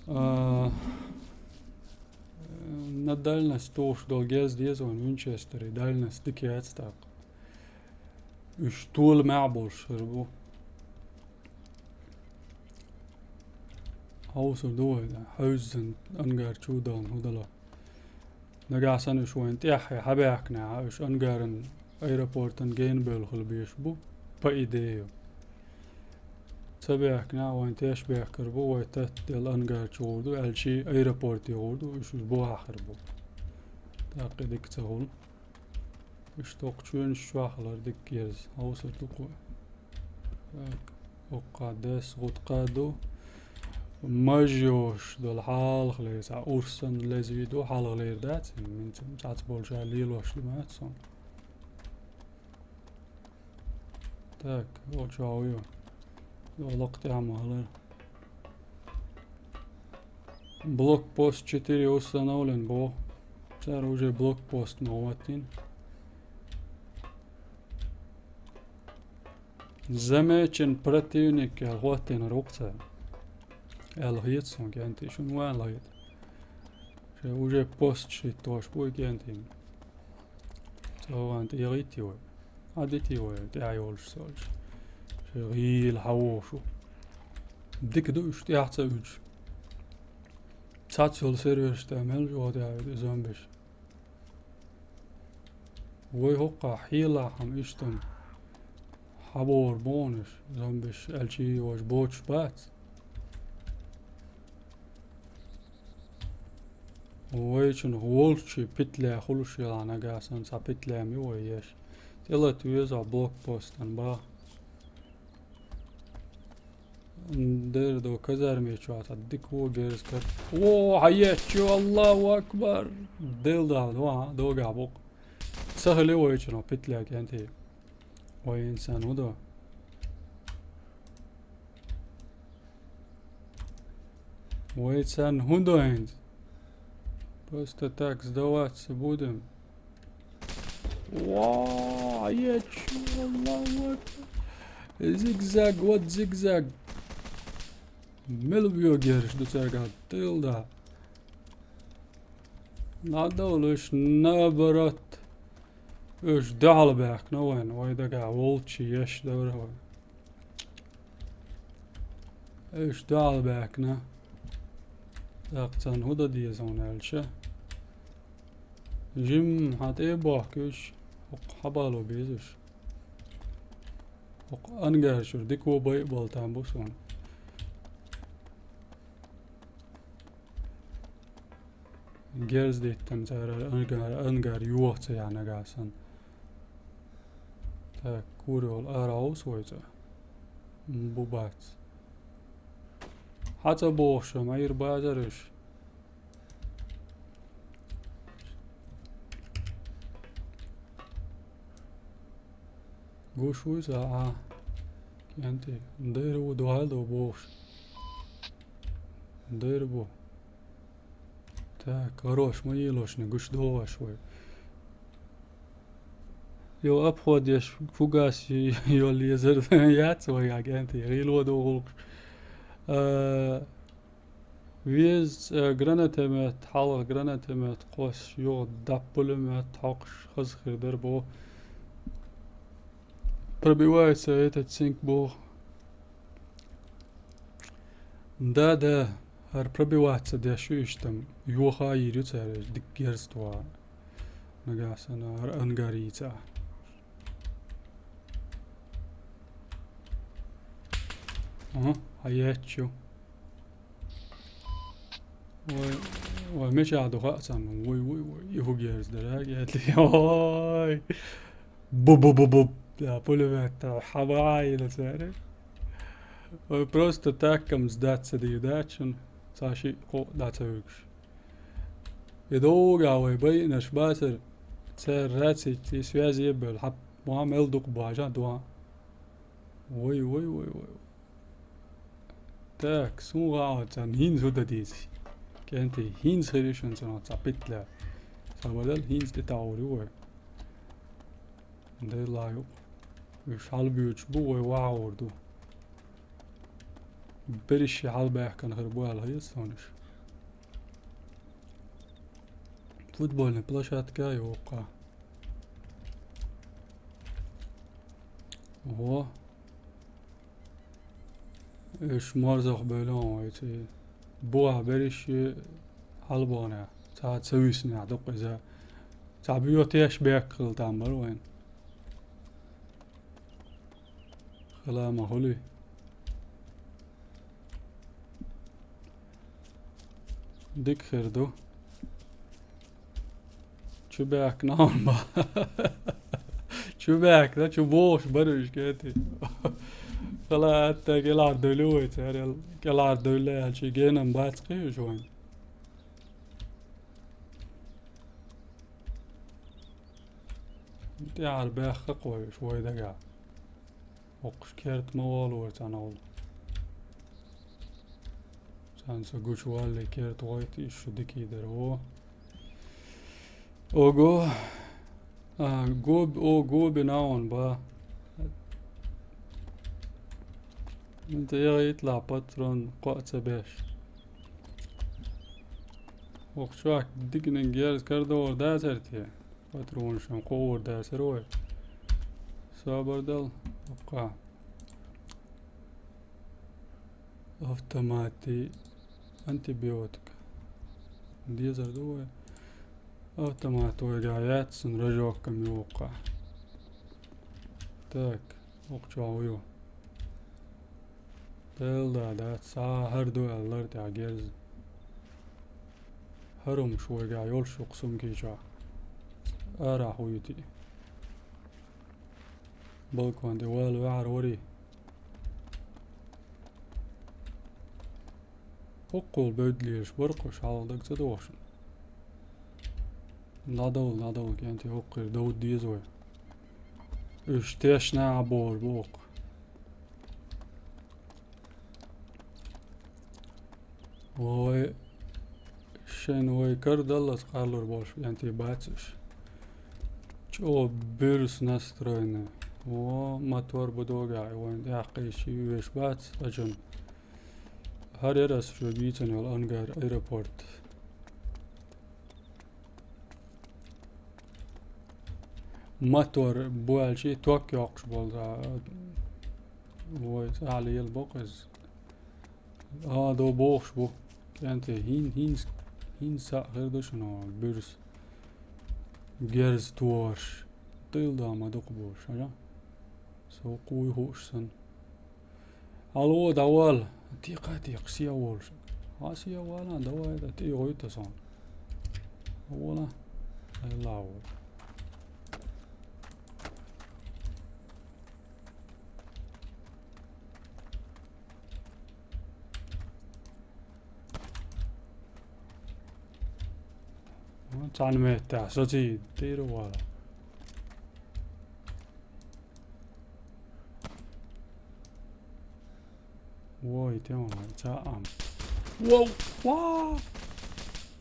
А, на дальность тухуш долу герз деза вайн Винчестери, дальность дика яц тӀаккха. Уьш толамехь а болуш хир бу. Хьовсур ду вай, хьаьвзина ангар чу а дахана хӀун дало. Нагахь санна уьш вайна тӀаьххье хьабаьхкинехь, уьш ангаран аэропортан генабевлла хила безаш бу, по идее. Ца баьхкинехь, вайна теш бехкар бу, вай таттаделла ангар чу гӀур ду, аьлчи аэропорте гӀур ду, уьш уьш бухахь хир бу. ТӀаккха и дика ца хуьлу. Уьш тӀоккха чоьнаш чохь хилар дика герз, хьовсур ду-кх вай. Так, оккха дес гӀутка ду. Мажош долу хьалхалера цхьа урсан лезвий ду, хьалхалера дац, минца цхьацца болчара лелош ду маьӀна сон. Так, о, чохь вуй. О, лакха тӀехь ма хилар. Блокпост четыре установлен боху. Цара уже блокпост ма хӀоттийна. Замечен противник аьлла хӀоттийнарг ву-кх цара. Аьлла хета суна, кӀентий, шуна ма аьлла хета. Шайн уже пост шиттош бу и кӀентий. Цо вайн тӀе яхийтий вай. Хьан дитий вай, тӀаьхьа йолуш солчу. Шайн гӀийла хьан вохуш ву. Дика ду уьш тӀаьхьа ца уьдуш. Цхьацца йолу серверш тӀе мел чӀогӀа тӀаьхьа уьду и зомбиш. Вай хӀокхахь хьелахь-м иштта-м хьан бохур бу хьуна уьш, зомбиш, аьлчи вайша боцуш бац. Вайчунах волчу петля хуьлуш елахь нагахь санна цхьа петля-м ю вай еш. ТӀелата веза блокпостан баха. Дера до казарме чохь цхьа дика вогерза кар. О, хьаеччо, Аллаху акбар! Дел дала, ва, догахь бу-кх. Ца хили вайчунах петля, кӀентий. Вай инсан хӀун до? Вай царна хӀун до хӀинца? Просто так сдаваться будем. Ва, я чё, Аллаху акбар. Зигзаг, вот зигзаг. Мел бу герз ду цаьрга, тӀе йолу да. ДӀадовла уьш, наоборот. Уьш дуьхьал баьхкина вайн, вай дагахь волчу еш дара вай. Уьш дуьхьал баьхкина. ТӀаккха царна хӀун дан деза хьуна аьлча? Жимма хьан тӀе а бохкуьйтуш, хӀокху хьабало беза уьш. ХӀокху ангарчуьра дика вон байа болу там бу суна. Герз диттина цара ангар, ангар йоха ца яхьа нагахь санна. Так, кура йолу ара хьовса вай цӀа? М, бу бац. Хьан цӀа бохуш, ма Ӏийр базар уьш. Гуш вуй сан, а? КӀентий, дайра ву дуьхьал ду бохуш. Дайра бу. Так, гӀарош ма йийлошна, гуш догӀуш вай. Йо, обход еш, фугас йолу езар яц вай, а, КӀентий, гӀийло ду гӀуллакхаш. А, веза, э, гранатомет, хьалха гранатомет кхосуш, юха дап пулемет хьокхуш хаза хир дара боху. Пробивается этот цинк боху. Да, да, хӀара пробиваться деш ю иштта, йоха а йийр ю цара, дика герз тоха. Нагахь санна хӀара ангар йийца. Ага, хьан етташ ю. Вай, вай, мичахь ду хаьа царна. Вай, вай, вай, и хӀун герз дара, гетли. Ой! Бу-бу-бу-бу. Да, пулемет, хьан бахьа йина цара. Вай просто так-м сдаться дийр дац шуна. Цхьа шиъ кхоъ дӀа ца вуьгуш. И догӀу вай байинарш бацара, цара рацийча связи а бевлла, хьан бохьа мел дукха божа а дуьхьа. Вай, вай, вай, вай. Так, суна гӀа а царна хӀинца хӀун дан деза? КӀентий, хӀинца хир ю шуна цунах цхьа питле. Сан бадал хӀинца тӀетагӀор ю вай. Делла ю. Уьш хьалабоьдуш бу, вай вахьур ду. Берриш хьалабаьхкина хир бу аьлла хеза суна уьш. Футбольный площадка а ю воккха. Во. Уьш морзах бевлла вай цӀе. Бухахь берриш хьалабогӀанехь, цхьа а ца висинехь дукха иза. Цхьа боьтеш бехк хила там бара вайн. Хила ма хуьлий. Дика хир ду. Чу баьхкина хьуна ма. Чу баьхкина, чу бохуш бара уьш, КӀентий. Хала атта кӀелхьардевлла вай цара, кӀелхьардевлла аьлча, генам бац кхий уьш вайн. ТӀаьхьара баьхка кхой уьш вай дагахь. Оккхуш керта ма волавара цӀанхула. Царна ца гучувалле керта гӀойту иза шу дикий дара. О! Ого! А, гоб-, о, гобина хьуна ба. ТӀе яхийталахь патрон кхоъ ца беш. Оккху чохь диканиг герз карадогӀур дацара те? Патронаш кхуьур дацара вай. Собар дал, оккха. Автомати, антибиотик. Дезар ду вай. Автомат вайгахь яц, цуьнан рожок-м ю оккха. Так, оккха чохь ву ю. Дела да, дац, схьа хӀара ду аьлла лар тӀехь герз. ХӀара хӀумаш вайгахь йолуш ю кху сумкий чохь. Арахь вуьйтий. Балкон тӀе вала ваьхьар варий. ХӀоккхул бевдда лелаш бара кхуш, хьалха дага ца догӀу шуна. ДӀадовла, дӀадовла, КӀентий, хӀокхуьра довда деза вай. Уьш тешна а бохур бу хӀокху. Вай, шайна вай карадаллалц къарлур болуш, КӀентий, бац уьш. ЧӀогӀа буьрса настроенный. О, мотор бу догӀа, вайн тӀаккха ши веш бац, аджун. ХӀара яра ас шо бийцан йола ангар аэропорт. Мотор буьлча ток йоккхуш болу, а, вай, цӀахь лела бокъу иза. А, до бохуш бу. КӀентий, хӀин-, хӀинца, хӀинца схьа хир ду шуна буьрса. Герз торш. Тилла ма дукха болуш, хьажа? Со кхуй хууш санна. Алло, давала. Тикха, тикха, се волуш. А, се вала, давай, да, тӀе гӀуьйту сан. Вала. Ай, лаву. Цхьана меттехь саций дийр вала. Вой, тем вай, ца ам. Вау! Вау!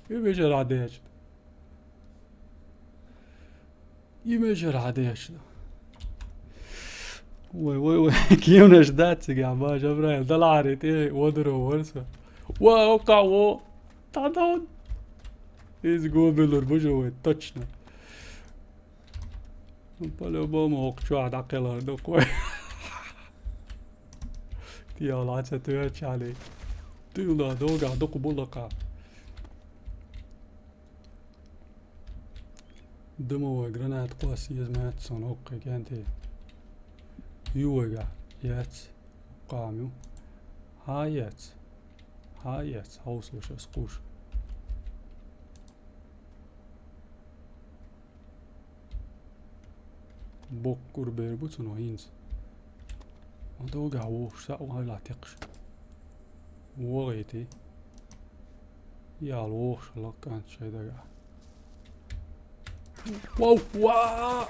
И вежархьа дечу. И вежархьа дечу. Вой, вой, вой, кеманаш дац цигахь, баша, Абрахьим, далахьаре тӀе, одуро вара со. Вау, кхаъ, во! Та дан! Иза го буьллур бу жо вай, точно. По-любому хӀокху чохь дӀакхелхар ду кхой. Тиала ца тоьчча хьалий. Тилла догӀа дукха бу лакха. Дымовой гранат кхосса еза маьцна суна хӀокху кӀентий. Ю вайгахь, яц. Кхам ю. Хьан яц? Хьан яц? Хьовсалаш ас кхуш. Боккхур бер бу цунах хӀинца. Ма догӀа вохуш схьа ван хьайла текхаш. ВогӀийти. Яла вохуш лаккханца шайн дагахь. Вау, ва!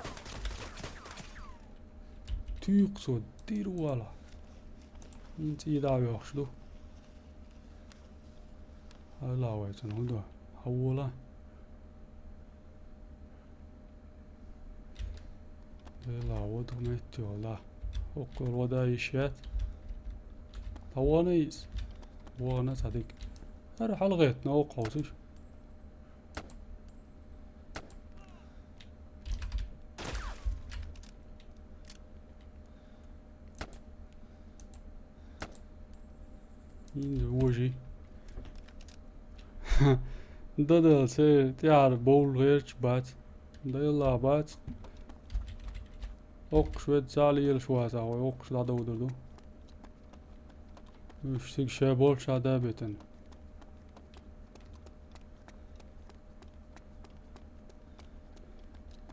Туьйкху цо дийр вала. ХӀинца и дӀа а вехаш ду. Хьайла вай цунах хӀун ду? Хьан вола? Дела, вот метте вала. ХӀокхул вода йиш яц. Та вона иза. Вона цхьа дика. ХӀара хьалагӀеттина, оха хьовсуш. ХӀинца вожий. Дадал церан тӀаьхьара бовла гӀерташ бац. Дела бац. Оккхуш ведда цхьа лелаш вацахь, вай оккхуш дӀадовдур ду. Уьш цига ша болчохь да бетан.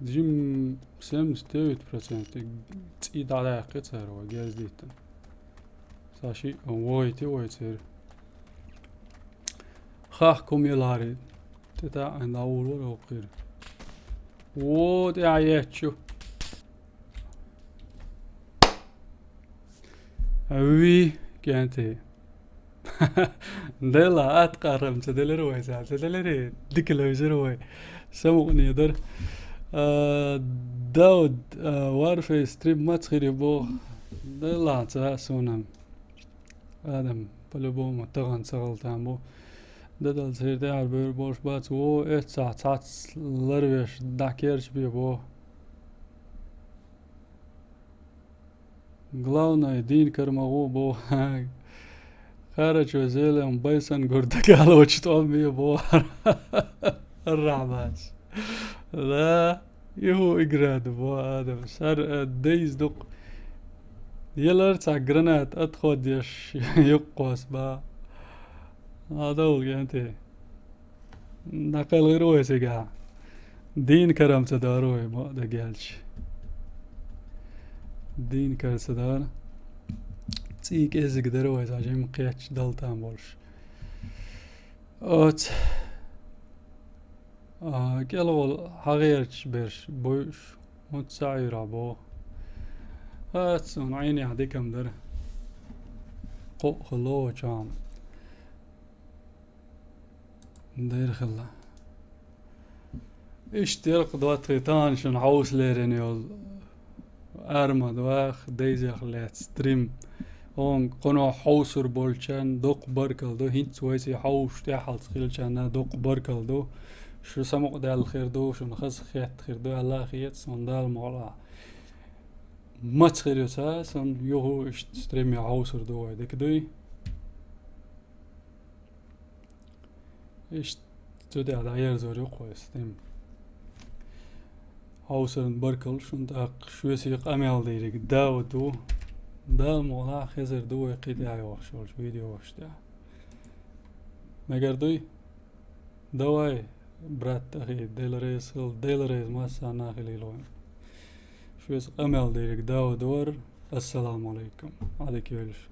Жим семьдесят девять процент цӀий дӀадаьккхи цара вай герз диттан. Ца шиъ вогӀийти вай церан. Хах кум елари. Те таӀан дӀавулвара хӀокхуьра. Во, тӀаьхьа еттачу. Уьй, кӀентий. Дела, атта къарам ца делира вай, ца, ца делира, дика левзира вай. Самукъане дара. А, Дауд, а, Warface стрим маца хир ю боху. Дела, ца, суна. Адам, по-любому, тахана ца гӀалта бу. Дадал церан тӀаьхьара бевр болуш бац, во, эццахь цхьацца ларвеш дӀакерча бе боху. Главное, дийна кара ма гӀо боху. Харачо зелем байсан гур дагало чу тӀом бе боху. Рахьмас. Да, юху игра ду боху Адам. Сар, э, дейз дукъ. Елар цхьа гранат отход еш юккъос ба. А, довл генте. ДӀакхелхира вай цигахь. Дийна карам ца дара вай, мо дагелча. Дийна кара ца дара. ЦӀий кӀезиг дара вай, цхьа жимма кхетча дала там болуш. Оц. А, кӀел волу хьагӀерчаш берш буьйш, хӀунца ца Ӏуьйра боху. Ац, суна Ӏийнехь дикам дара. Кхоъ хилла чам. Дайра хилла. Иштта ялкъа доттагӀий тахана шуна хьовса лерина йолу Арма вах, дайзех лаьц стрим. Он кхуно хьовсур болчарна доккха баркал ду, хӀинца вайца хьовсуш тӀехьалц хилчарна доккха баркал ду. Шу самукъадаьлла хир ду, шуна хаза хетта хир ду, Аллах еццун Дала мукъалахь. Маца хир ю ца, сан юху иштта стриме хьовсур ду вай, дика дуй? Иштта цу тӀехь дӀаерзор ю кхо стрим. Хьовсарна баркал шун, тӀаккха шуьсий къамел дийриг дава ду. Дала мукъалахь хезар ду вай кхин тӀехь йохуш йолчу видеош тӀехь. Мегар дуй? Давай, брат, ахи, Дела реза хила, Дела реза массарна хилийла вайн. Шуьца къамел дийриг дава дора. Ассаламу алайкум. Ӏадика йойла шу.